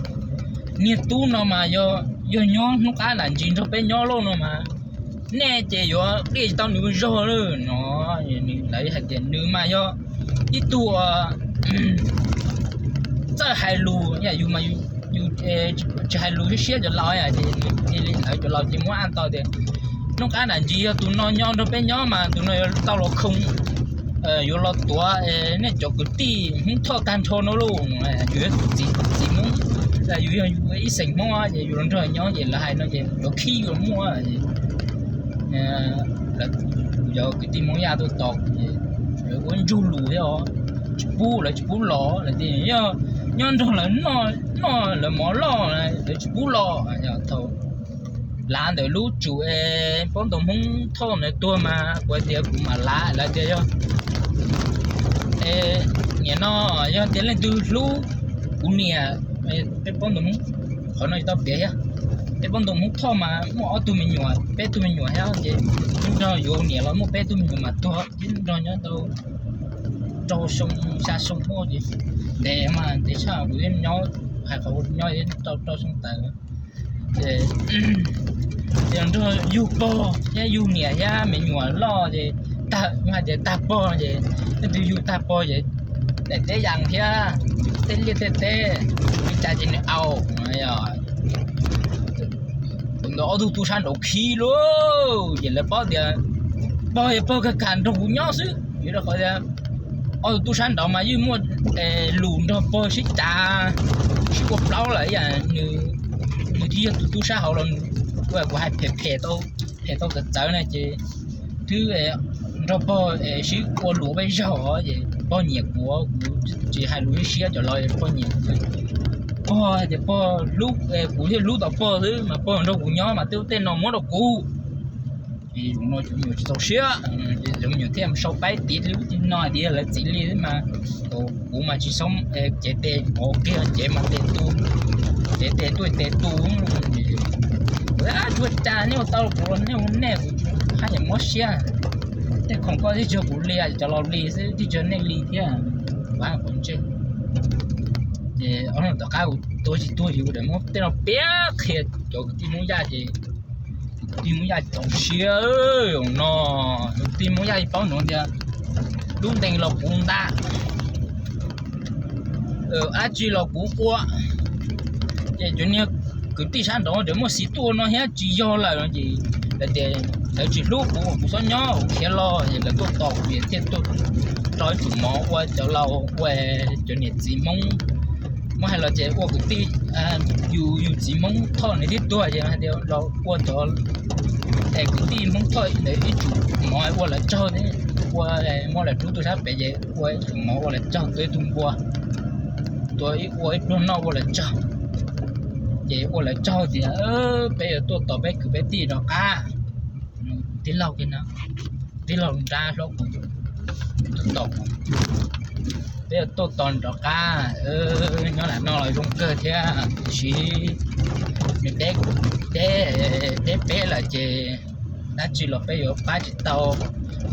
niag tub no mas yog, yog nyob hnub qab nram ntsis nrog peb nyob lauj no mas nej ces yuav qiaj tsis tau nws zog lawm no. Lawv hais tias nws mas yog ib tug txawj hais lus, yus mas yus tsis hais lus siab siab cov laus, ces nws cia li, lawv cov laus ces muab an tau tias hnub qab nram ntsis yog tus no nyob nrog peb nyob mas tus no yuav tau los khoo, yuav los tuav nej cov kwv tij Hmoob Thoj tag nrho no lauj. Yus yog txiv Hmoob, yus yog yus ib xeem Hmoob ces yus los nrog nyob ces lawv hais no ces cov khib yuav muaj. Lawv, yog kwv tij Hmoob Yaj tuaj tos kuv ces lawv ua ntsug lus thiab os, tsis pub, lawv tsis pub los, lawv tias yog nyob nrog lawv noj, noj lawv mov loj, lawv tsis pub los. Thaum lav ntawm lub tsum es Pob Ntoo Hmoob Thoj ntawd tuag mas kuv tias kuv mam lav, lawv tias yog, niam no, yog tias leej twg hlub kuv niam, peb Pob Ntoo Hmoob, qhov no tsis tau piav thiab, peb Pob Ntoo Hmoob Thoj mas muaj ob tug me nyuam, peb tug me nyuam thiab ces nrog yuav niam los muaj peb tug me nyuam mas tuag, nrog nyob tau rau xyoo, xya xyoo tuaj ces ntev mas ntev tshaj kuv twb nyob, hais qhov kuv nyob rau rau xyoo tawm ces nrog yug pog thiab yug niam thiab me nyuam loj ces tag, hais tias tag pog ces leej twg yug tag pog ces daim teb yas thiab tej liaj tej teb, li cas ces nws au. Ntawd ob tug tub sab nraud khib lauj, ces lawv paub tias pog, pog kawg kam nrog kuv nyob xwb, vim rau qhov tias ob tug tub sab nraud mas yeej muaj lus nrog pog sib cav, sib ua plaub lawm ib yam. Nws twb yog tus tub sab hauv los kuv hais phem phem tau, phem tau txawv txawv na ces twb nrog pog sib ua luam peb zaug os, ces pog nyiam kuv, kuv tsis hais lus siab cov laus, pog nyiam kuv, pog tias pog hlub, kuv thiaj hlub tau pog xwb mas pog nrog kuv nyob mas twb tej no muab rau kuv. Ces zaum no cov me nyuam tsis txaus siab, cov me nyuam thiaj sau paib tiv lub tim no hais tias lawv txiv li mas, kuv mas tsis xoob cev tes pov kiag, cev mas tes tu, cev tes tuaj tes tu. Ua cas nej ua tau kuv los nej ua nej, kuv haj yam mob siab. Tej khoom koj tib tsis yog kuv li, cov laus li xwb, tib tsis yog nej li thiab. Ua qhov ntsej. Ces ob hnub tom qab kuv tuag tsis tuag yus ua daim muab tej no piav qhia cov kwv tij Hmoob Yaj ces kwv tij Hmoob Yaj txaus siab no. Kwv tij Hmoob Yaj paub ntsoov tias lub ntees los kuv nta, dab tsi los kuv ua. Ces cov niag kwv tij sab nraud ces muaj xiv tuaj no thiab tsis yog lawm no ces lawv tias lawv tsis hlub kuv, kuv txhob nyob, kuv khiav los, ces lawv tuaj tos kuv thiaj tuaj rau ib tsum mov ua cov laus ua cov niam txiv Hmoob. Muab hais los ces ua kwv tij, yus yus txiv Hmoob Thoj nws twb tuag ces hais tias los ua cov kwv tij Hmoob Thoj ntawd ib tsum mov ua lawv tsaug thiab, ua muab lawv rub tuaj sab pem ces ua ib tsum mov ua lawv tsaug, tua ib tug npua, tua ua ib pluag noj ua lawv tsaug. Ces ua lawv tsaug tias peb yuav tuaj tos peb kwv peb tij rov qab. Tij laug kiag no, tij laug nrab hlob kuv, tuaj tos kuv, peb yuav tuaj tos rov qab. Nyob lam no los zoo kawg thiab tiam sis nws deb, deb, deb peb lawm ces dab tsi los peb yuav pab tsis tau.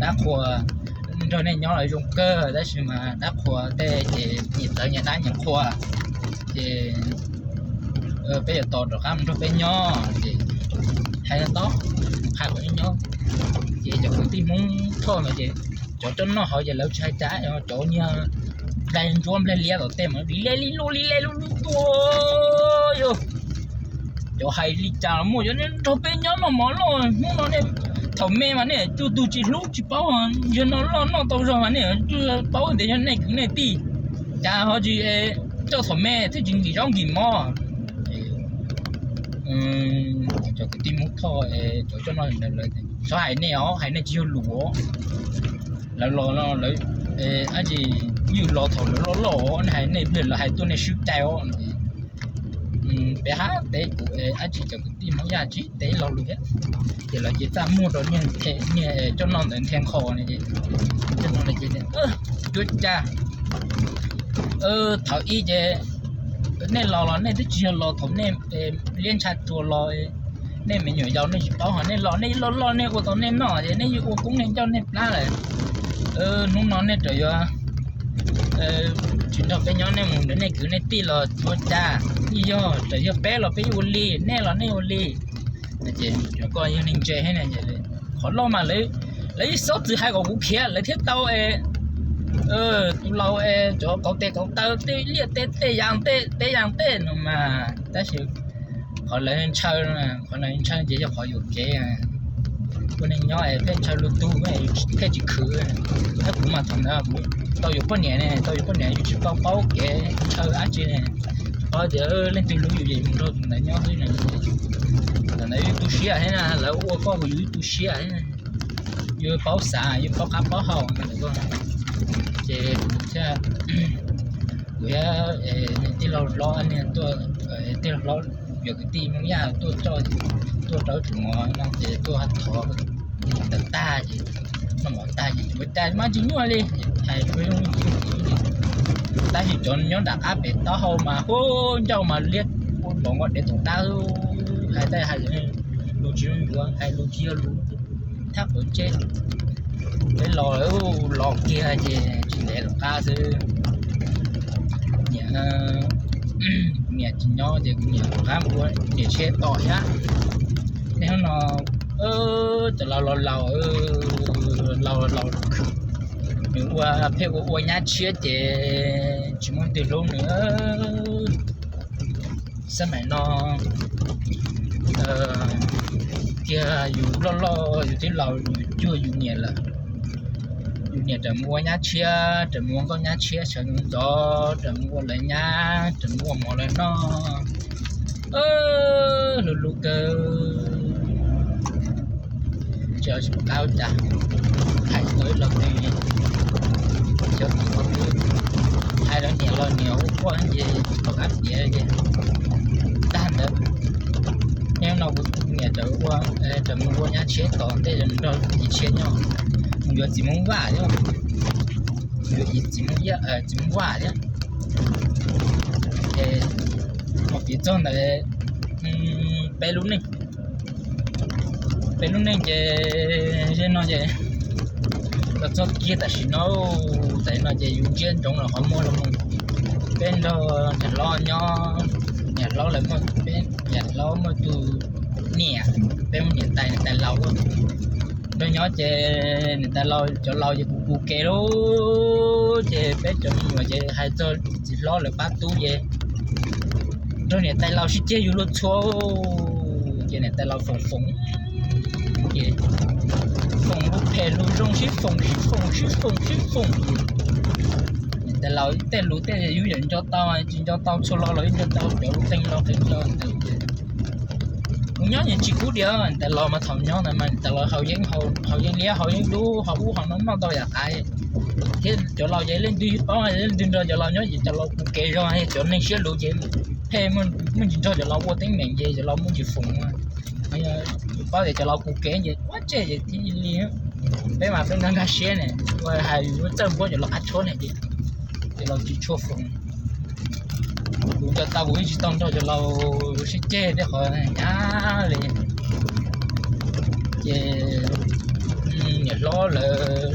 Dab qhuas nrog nej nyob los zoo kawg tab sis mas dab qhuas tej ces nyias txawv nyias dab nyias qhua. Ces peb yuav tos rov qab mus nrog peb nyob ces hais tau, hais kom nyob. Ces cov kwv tij Hmoob Thoj no ces cov coj noj hauv ces lawv tsis hais cas, cov niag nplaig ntsuab nplaig liab tom tej mas li le li lub li le lub lub tuaj yog. Cov hais li cas los muaj, yog nej nrog peb nyob noj mov loj Hmoob no nej, thaum me mas nej cuj tug tsis hlub tsis paub, yog no loj noj tau zog mas nej cuj paub tias yog nej kwv nej tij, cas ho tsis coj thaum me thiaj tsis nkim zaub nkim mov. Cov kwv tij Hmoob Thoj, cov coj noj ntawd lawv xav hais nej os, hais nej tsis yog lus os. Lawv los, lawv dab tsi, yus los thaum lawv loj loj os, nej hais nej pliag lawv hais tuaj nej swb cai os. Peb hab peb kuv dab tsi cov kwv tij Hmoob Yaj tsis teb lo lus thiab. Ces lawv ces txaj muag rau niag coj noj ntawd nthe nqho no ces, coj noj no ces, cuab cag, thaum ub ces nej los los nej twb tsis yog los thaum nej liab ntsha tsuas los, Nej me nyuam yaus nej tsis paub, ho nej los nej loj loj nej ua tau nej noj ces nej yeej ua koob nej ncauj nej plab lawm. Hnub no nej raws yuav tsis nrog peb nyob, nej mus ntawm nej kwv nej tij los ua cas, yog raws yog peb los peb ua li, nej los nej ua li. Ces koj yog neeg ntse thiab, qhov loj mas lawv yeej xob txwm hais kom kuv khiav lawv thiaj tau es tus laus es cov kauv tes kauv taw tej liaj tej teb yas tej teb yas tej no mas, tab sis qhov lawv ntshaw, qhov lawv ntshaw ces yog qhov yuam kev. Ua neeg nyob es pheej ntshaw lwm tus, pheej tsis khwv. Thiab kuv mas thaum ntawd kuv tau yuav poj niam ne, tau yuav poj niam yus tsis tau paub kev ntshaw dab tsi ne, tsis paub tias leej twg hlub yus ces yus mus nrog tus ntawd nyob xwb na. Thaum ntawd yus tu siab thiab na, lawv ua koj yus tu siab thiab, yus paub xav yus paub qab paub hau. Ces thiaj, kuv thiab tij laug hlob, tij laug hlob, yog kwv tij Hmoob Yaj tuaj coj tuaj rau tsev mov no ces tuaj thov ntawd tag ces noj mov tag ces ua cas mas tsis nyuaj li, hais peb zoo li, tab sis cov nyob nram qab pem taub hau mas hu ncauj mas liab ua npov nqo dev tom qab, hais tab hais lus tsis zoo yuav, hais lus tsis yog lus, thab qhov tseb. Peb los, los kiag ces tsis ntev tom qab xwb, niam, niam tsis nyob ces kuv niam rov qab mus ua niam tshiab tom thiab. Niaj hnub no cov laus laus laus, laus laus khwv, nws ua pheej ua ua nyab tshiab ces tsis muaj leej twg hlub nws. Xab maim no tiag yus loj loj yus twb laus yus cuag yus niam lawm. Yus niam raws mus ua nyab tshiab, raws mus ua nkauj nyab tshiab sawv ntxov ntxov, raws mus ua lawv nyab, raws mus ua mov lawv noj, hlub hlub kawg. Tsis qab cas, hais tau ib los twg li, xyov tau twg, hais los niam los niam ua quaj ces tsis tau qab tiav ces tag ntawd. Niaj no kuv niam raws mus ua nyab tshiab tom ntej nrog txiv tshiab nyob, mus yuav txiv Hmoob Vaj thiab, yuav txiv Hmoob Vaj thiab. Ces mus piv txog ntawd peb lub neej, peb lub neej ces zej no ces los txog kiag tam sim no, tam sim no ces yus ntsiab ntsoov los qhov muag los mus, peb nrog niam hlob nyob, niam hlob lawv muaj, peb niam hlob muaj tus niam, peb muaj niam tais niam tais laus nrog nyob ces niam tais laus cov laus ces kuv kuv kev lawm ces peb cov me nyuam ces hais txog txiv hlob lawv pab tub ces nrog niam tais laus sib ceg yus luag txhua, ces niam tais laus foom foom ces foom lub phem lub zoo sib foom sib foom sib foom sib foom ces niam tais laus tej lus tej yus yeej nco tau, tsis nco tau txhua lo los yeej nco tau cov lus qee lo qee lo ntawd ces kuv nyob yeej tsis kub diam. Niam tais laus mas thaum nyob ntawd mas niam tais laus haus yeeb, haus yeeb liab, haus yeeb dub, haus ub haus no noj tau yam qaib thiab. Cov laus ces leej twg paub, leej twg nrog cov laus nyob ces cov laus kuv kev zog, cov neeg siab luv ces pheej muaj tsis nrog cov laus ua teeb meem ces cov laus muaj tsis foom. Paub tias cov laus kuv kev ces ua tseg ces thiaj li, peb mas peb nkag nkag siab ne, ua hais txawj npuab cov laus qab tshuab ne ces cov laus tsis tshua foom. Kuv nco tau kuv yeej tsis tau nrog cov laus sib ceg tej qhov nyab li. Ces niam hlob lawv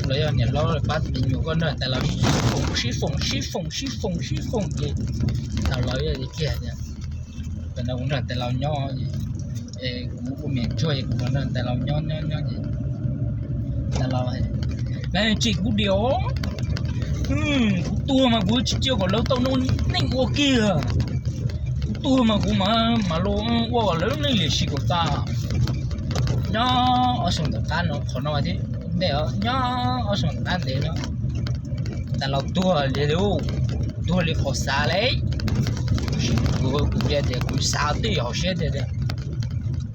los yog niam hlob pab me nyuam koj nrog niam tais laus sib foom sib foom sib foom sib foom ces thaum laus kiag tias, tam no kuv nrog niam tais laus nyob, kuv ua me tsuag es kuv nrog niam tais laus nyob nyob nyob ces niam tais laus, lawv tsis kuv diam, kuv tuag mas kuv tsis cia kom lawv tau neej ua kiag. Kuv tuag mas kuv mam, mam los ua kom lawv lub neej lim sim kom tas. Nyob ob xyoos tom qab no, qhov no thiab ntej, nyob ob xyoos tom qab ntev no, niam tais laus tuag li, tuag li qhov xav li. Kuv, kuv tias kuv xav twj ywm hauv siab tias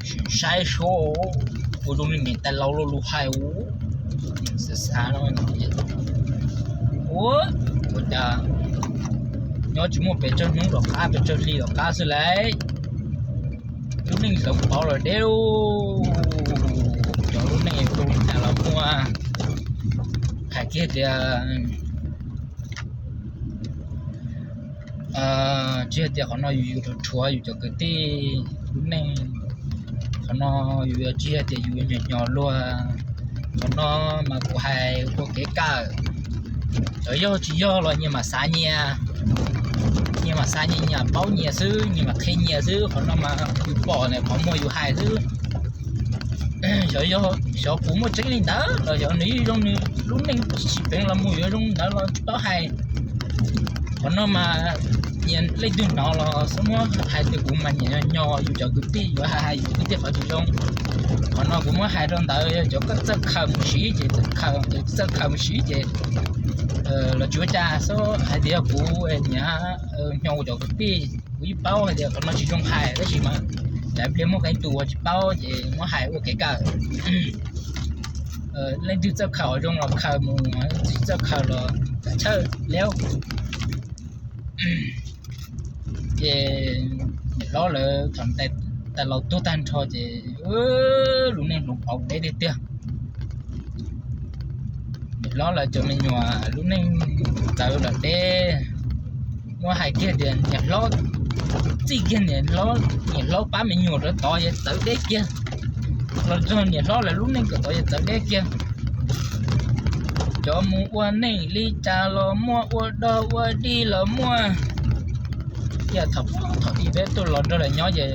sim saib seb ua zoo li niam tais laus lo lus hais ua, xav xav no, ua, ua cas nyob tsis muaj pes tsawg hnub tom qab, pes tsawg hli tom qab xwb lauj, lub neej zoov pauv lawm deb lauj. Cov lub neej ua li cas los muaj, hais kiag tias tsis hais tias qhov no yus, yus rhuav rhuav yus cov kwv tij lub neej, Qhov no yus yuav tsis yog tias yus yuav nyo nyo luag. Qhov no mas kuv hais ua kev kawm, xyov yog tsis yog los nyias mam xav nyias, nyias mam xav nyias, nyias mam paub nyias xwb, nyias mam qhia nyias xwb. Qhov no mas yus pom ntawm qhov muag yus hais xwb. Xyov yog, xyov kuv muaj tseeb li ntawd los xyov nws yeej zoo, nws lub neej tsis peev los mus yuav zoo ntawd los tsis paub hais. Qhov no mas nyias leej twg hnov los xub muab hais tias kuv mas nyiam nyo nyo yus cov kwv tij, yuav hais hais yus cov kwv tij qhov tsis zoo. Qhov no kuv muab hais rau ntawd yog cov koj txawj khaws mus siv ces khaws, txawj khaws mus siv ces los tsis ua cas, xub hais tias yog kuv nyiam nyo kuv cov kwv tij, kuv yeej paub hais tias qhov no tsis zoo hais tab sis mas lawv pliag muaj qee tus uas tsis paub ces muab hais ua kev kawm. Leej twg txawj khaws zoo los khaws mus, tsis txawj khaws los kam tshawj lawm. Ces niam hlob lawv thaum tais laus tuag tag nrho ces lub neej hloov pauv deb tiag tiag. Niam hlob lawv cov me nyuam lub neej txawv lawm deb. Muab hais kiag tias niam hlob, txij kiag niam hlob, niam hlob pab me nyuam rau tod yeej txawv deb kiag. Los txog niam hlob lawv lub neej kom tod yeej txawv deb kiag. Cov mus ua neej li cas los muaj, ua dog ua dig los muaj. Yog thaum, thaum ub peb tuaj los nrog lawv nyob ces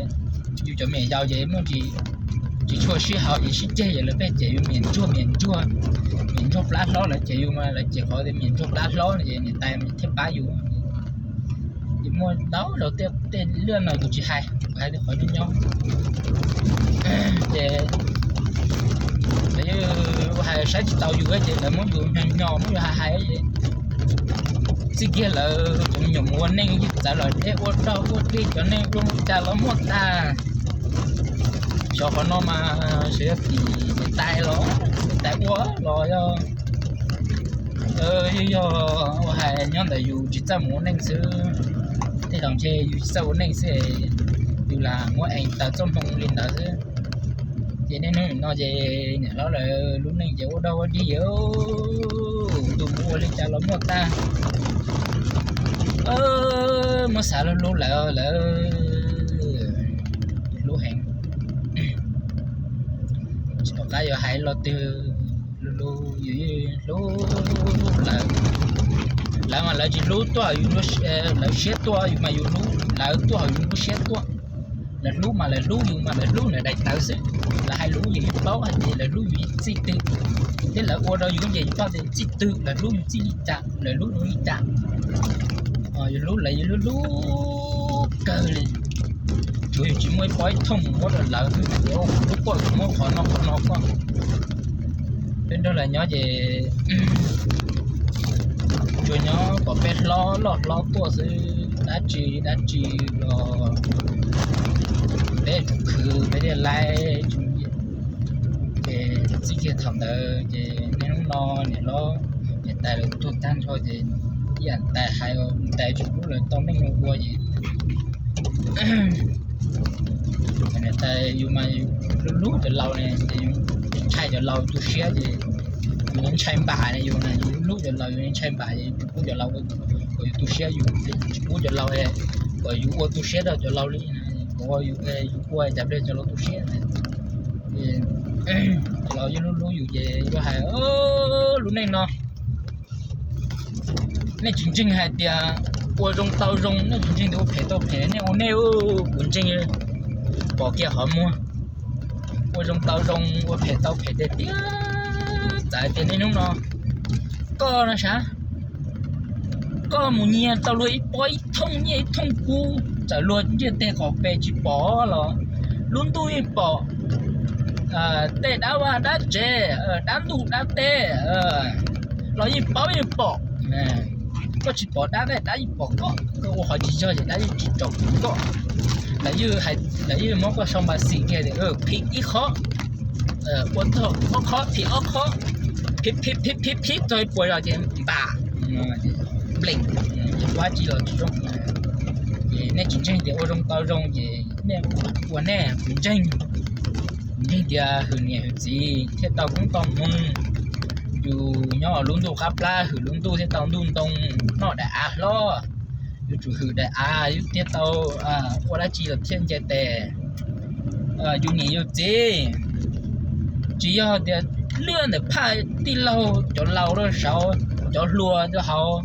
yus cov me nyuam yaus ces muaj tsis tshua sib haum ces sib ceg ces lawv pheej cem yus me nyuam ntsuag, me nyuam ntsuag, me nyuam ntsuag plab hlob, lawv cem yus mas lawv cem qhov tias me nyuam ntsuag plab hlob no ces niam tais thiaj pab yus. Ces muaj ntau zaus tej liaj no kuv tsis hais, kuv hais li qhov nyob nyob. Ces lawv hais saib tsis taus yus ces lawv muab yus nyo nyo muab yus hais hais. Txij kiag lawv cov me nyuam mus ua neej yeej txawv lawm deb, ua dog ua dig cov neeg ua cas los muaj tag. Xyov qhov no mas xyov yog tim niam tais los, niam tais ua los yog, yog, yog ua hais nyob ntawm yus tsis txawj mus ua neej xwb. Tej zaum ntshe yus tsis txawj ua neej xwb, yus lam muab eev taws txoj hmoo li ntawd xwb. Ces niaj hnub no ces niam hlob lawv lub neej ces ua dog ua dig, tus mus ua li cas los muaj tag. Muab xav hlub hlub lawv, lawv hlub heev. Tsis pom qab yuav hais lo twg, hlub hlub yus yeej hlub lawv. Lawv mas lawv tsis hlub tuaj, lawv siab tuaj yus mas yus hlub lawv tuaj hauv yus lub siab tuaj. Lawv hlub mas lawv hlub yus mas lawv hlub nws daim tawv xwb. Lawv hais lus yus yeej paub hais tias lawv hlub yus txij twg, thiab lawv ua rau yus ces yus paub tias txij twg lawv hlub yus txij li cas, lawv hlub yus li cas. Yus hlub lawv yus hlub hlub kawg li. Tsuav yus tsis muaj ib pob ib thooj mus muab rau lawv xwb, tias kuv lub pob kuv muab qhov no qhov no koj. Peb nrog lawv nyob ces tsuas nyob kom peb hlob loj hlob tuaj xwb, dab tsi dab tsi los peb tsuas khwv peb thiaj laib. Ces txij kiag thaum ntawd ces niaj hnub no niam hlob niam tais lawv tuag tag nrho ces ib yam tais hais, niam tais tsis pub lawv tau neej ua ces niam tais yus mas yus hlub hlub cov laus ne, ces yus ntshai cov laus tu siab ces yus ntshai npam ne, yus yus hlub cov laus yus ntshai npam ces yus tsis pub cov laus ua kom yus tu siab, yus tsis pub cov laus kom yus ua tu siab rau cov laus li, kom yus ua cas pliag cov laus tu siab. Cov laus yeej hlub hlub yus ces yuav hais lub neej no nej tsis ntseeg hais tias ua zoo tau zoo, nej tsis ntseeg tias ua phem tau phem, nej ua nej, kuv ntseeg, pom kiag qhov muag. Ua zoo tau zoo, ua phem tau phem tiag tiag. Txawm tias niaj hnub no koj no sav, koj mus nyiag tau luag ib pob ib thooj nyiaj ib thooj kub, txawm luag ntiaj teb qhov pes tsis pom los lub ntuj yeej pom. Tej dab vaj dab tsev, dab ntuj dab teb los yeej paub yeej pom. Koj tsis pom dab, dab yeej pom koj, koj ua qhov tsis yog ces dab yeej tsis tsaus koj. Lawv yeej muab koj sau npas xis kiag tias phim ib qho, ua txog ob qho phim ob qho, phim phim phim phim txog ib puas zaus ces npam, npleem, ua dab tsi los tsis zoo. Ces nej tsis ntseeg tias ua zoo tau zoo ces nej ua nej, kuv ntseeg, kuv ntseeg tias hwm niam hwm txiv thiaj tau koob tau hmoov. Yus nyob lub ntuj qab plab hwm lub ntuj thiaj tau ntuj ntoo, noj daim av hlob. Yuav tsum hwm daim av yus thiaj tau ua dab tsi los thiaj nce tes. yus niam yus txiv, tsis yog tias luag ntawm phaj tij laug cov laus rau saud, cov hluas rau hauv.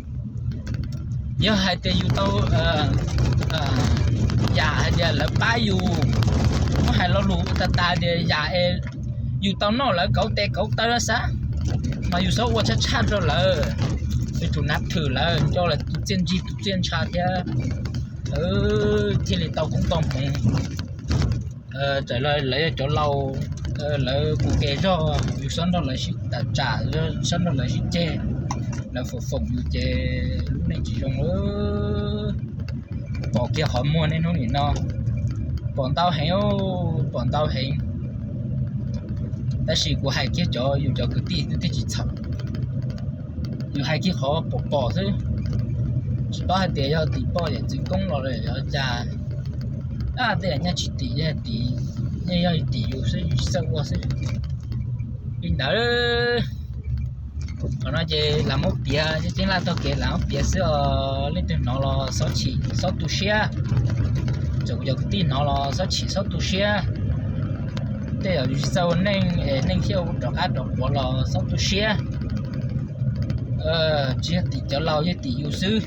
Yog hais tias yus tau, yam hais tias lawv pab yus, muab hais lo lus ua tag tas tias yam es yus tau noj lawv kauv tes kauv taw xwb, mas yus txhob ua tshaj tshaj rau lawv. Yuav tsum nav thwm lawv, nco lawv tus txiaj ntsig tus txiaj ntsha thiab, thiaj li tau koob tau hmoov. Txawm lawv yog cov laus, lawv kuv ke zog, yus txhob nrog lawv sib tawm tsam, txhob nrog lawv sib ceg, lawv foom foom yus ces lub neej tsis zoo. Pom kiag qhov muag niaj hnub nim no, pom ntau heev, pom ntau heev. Tab sis kuv hais kiag cov yus cov kwv tij twb tsis txhaum, yus hais kiag qhov pom pom xwb. Tsis paub hais tias yog tim poj yam txwv koob los yog cas, tej yam nyaj tsis tim, yog tim, yeej yog tim yus xwb, yus tsis txawj ua xwb. Li ntawd, qhov no ces lam muab piav, ceeb laj tog kev lam muab piav xwb os. Leej twg hnov los xob chim xob tu siab, txawm kuv cov kwv tij hnov los xob chim xob tu siab. Tej yam yus tsis txawj ua neej es neej thiaj rov qab rov quav los xob tu siab. Tsis yog tim cov laus, yog tim yus xwb.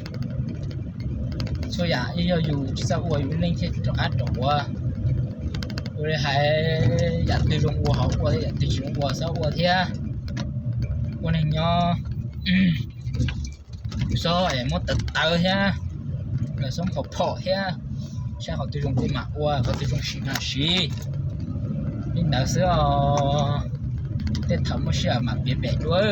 Txhua yam yeej yog yus tsis txawj ua, yus lub neej thiaj rov qab rov quav. Ua li hais, yam twg zoo ua ho ua, yam twg tsis zoo ua xob ua thiab. Ua neeg nyob, yus xob es muab tawv tawv thiab, xob phom phom thiab, saib qhov twg zoo ua mam ua, qhov twg zoo siv mam siv. Li ntawd xwb os. Tej thaum muaj sij hawm mam piav pem dua.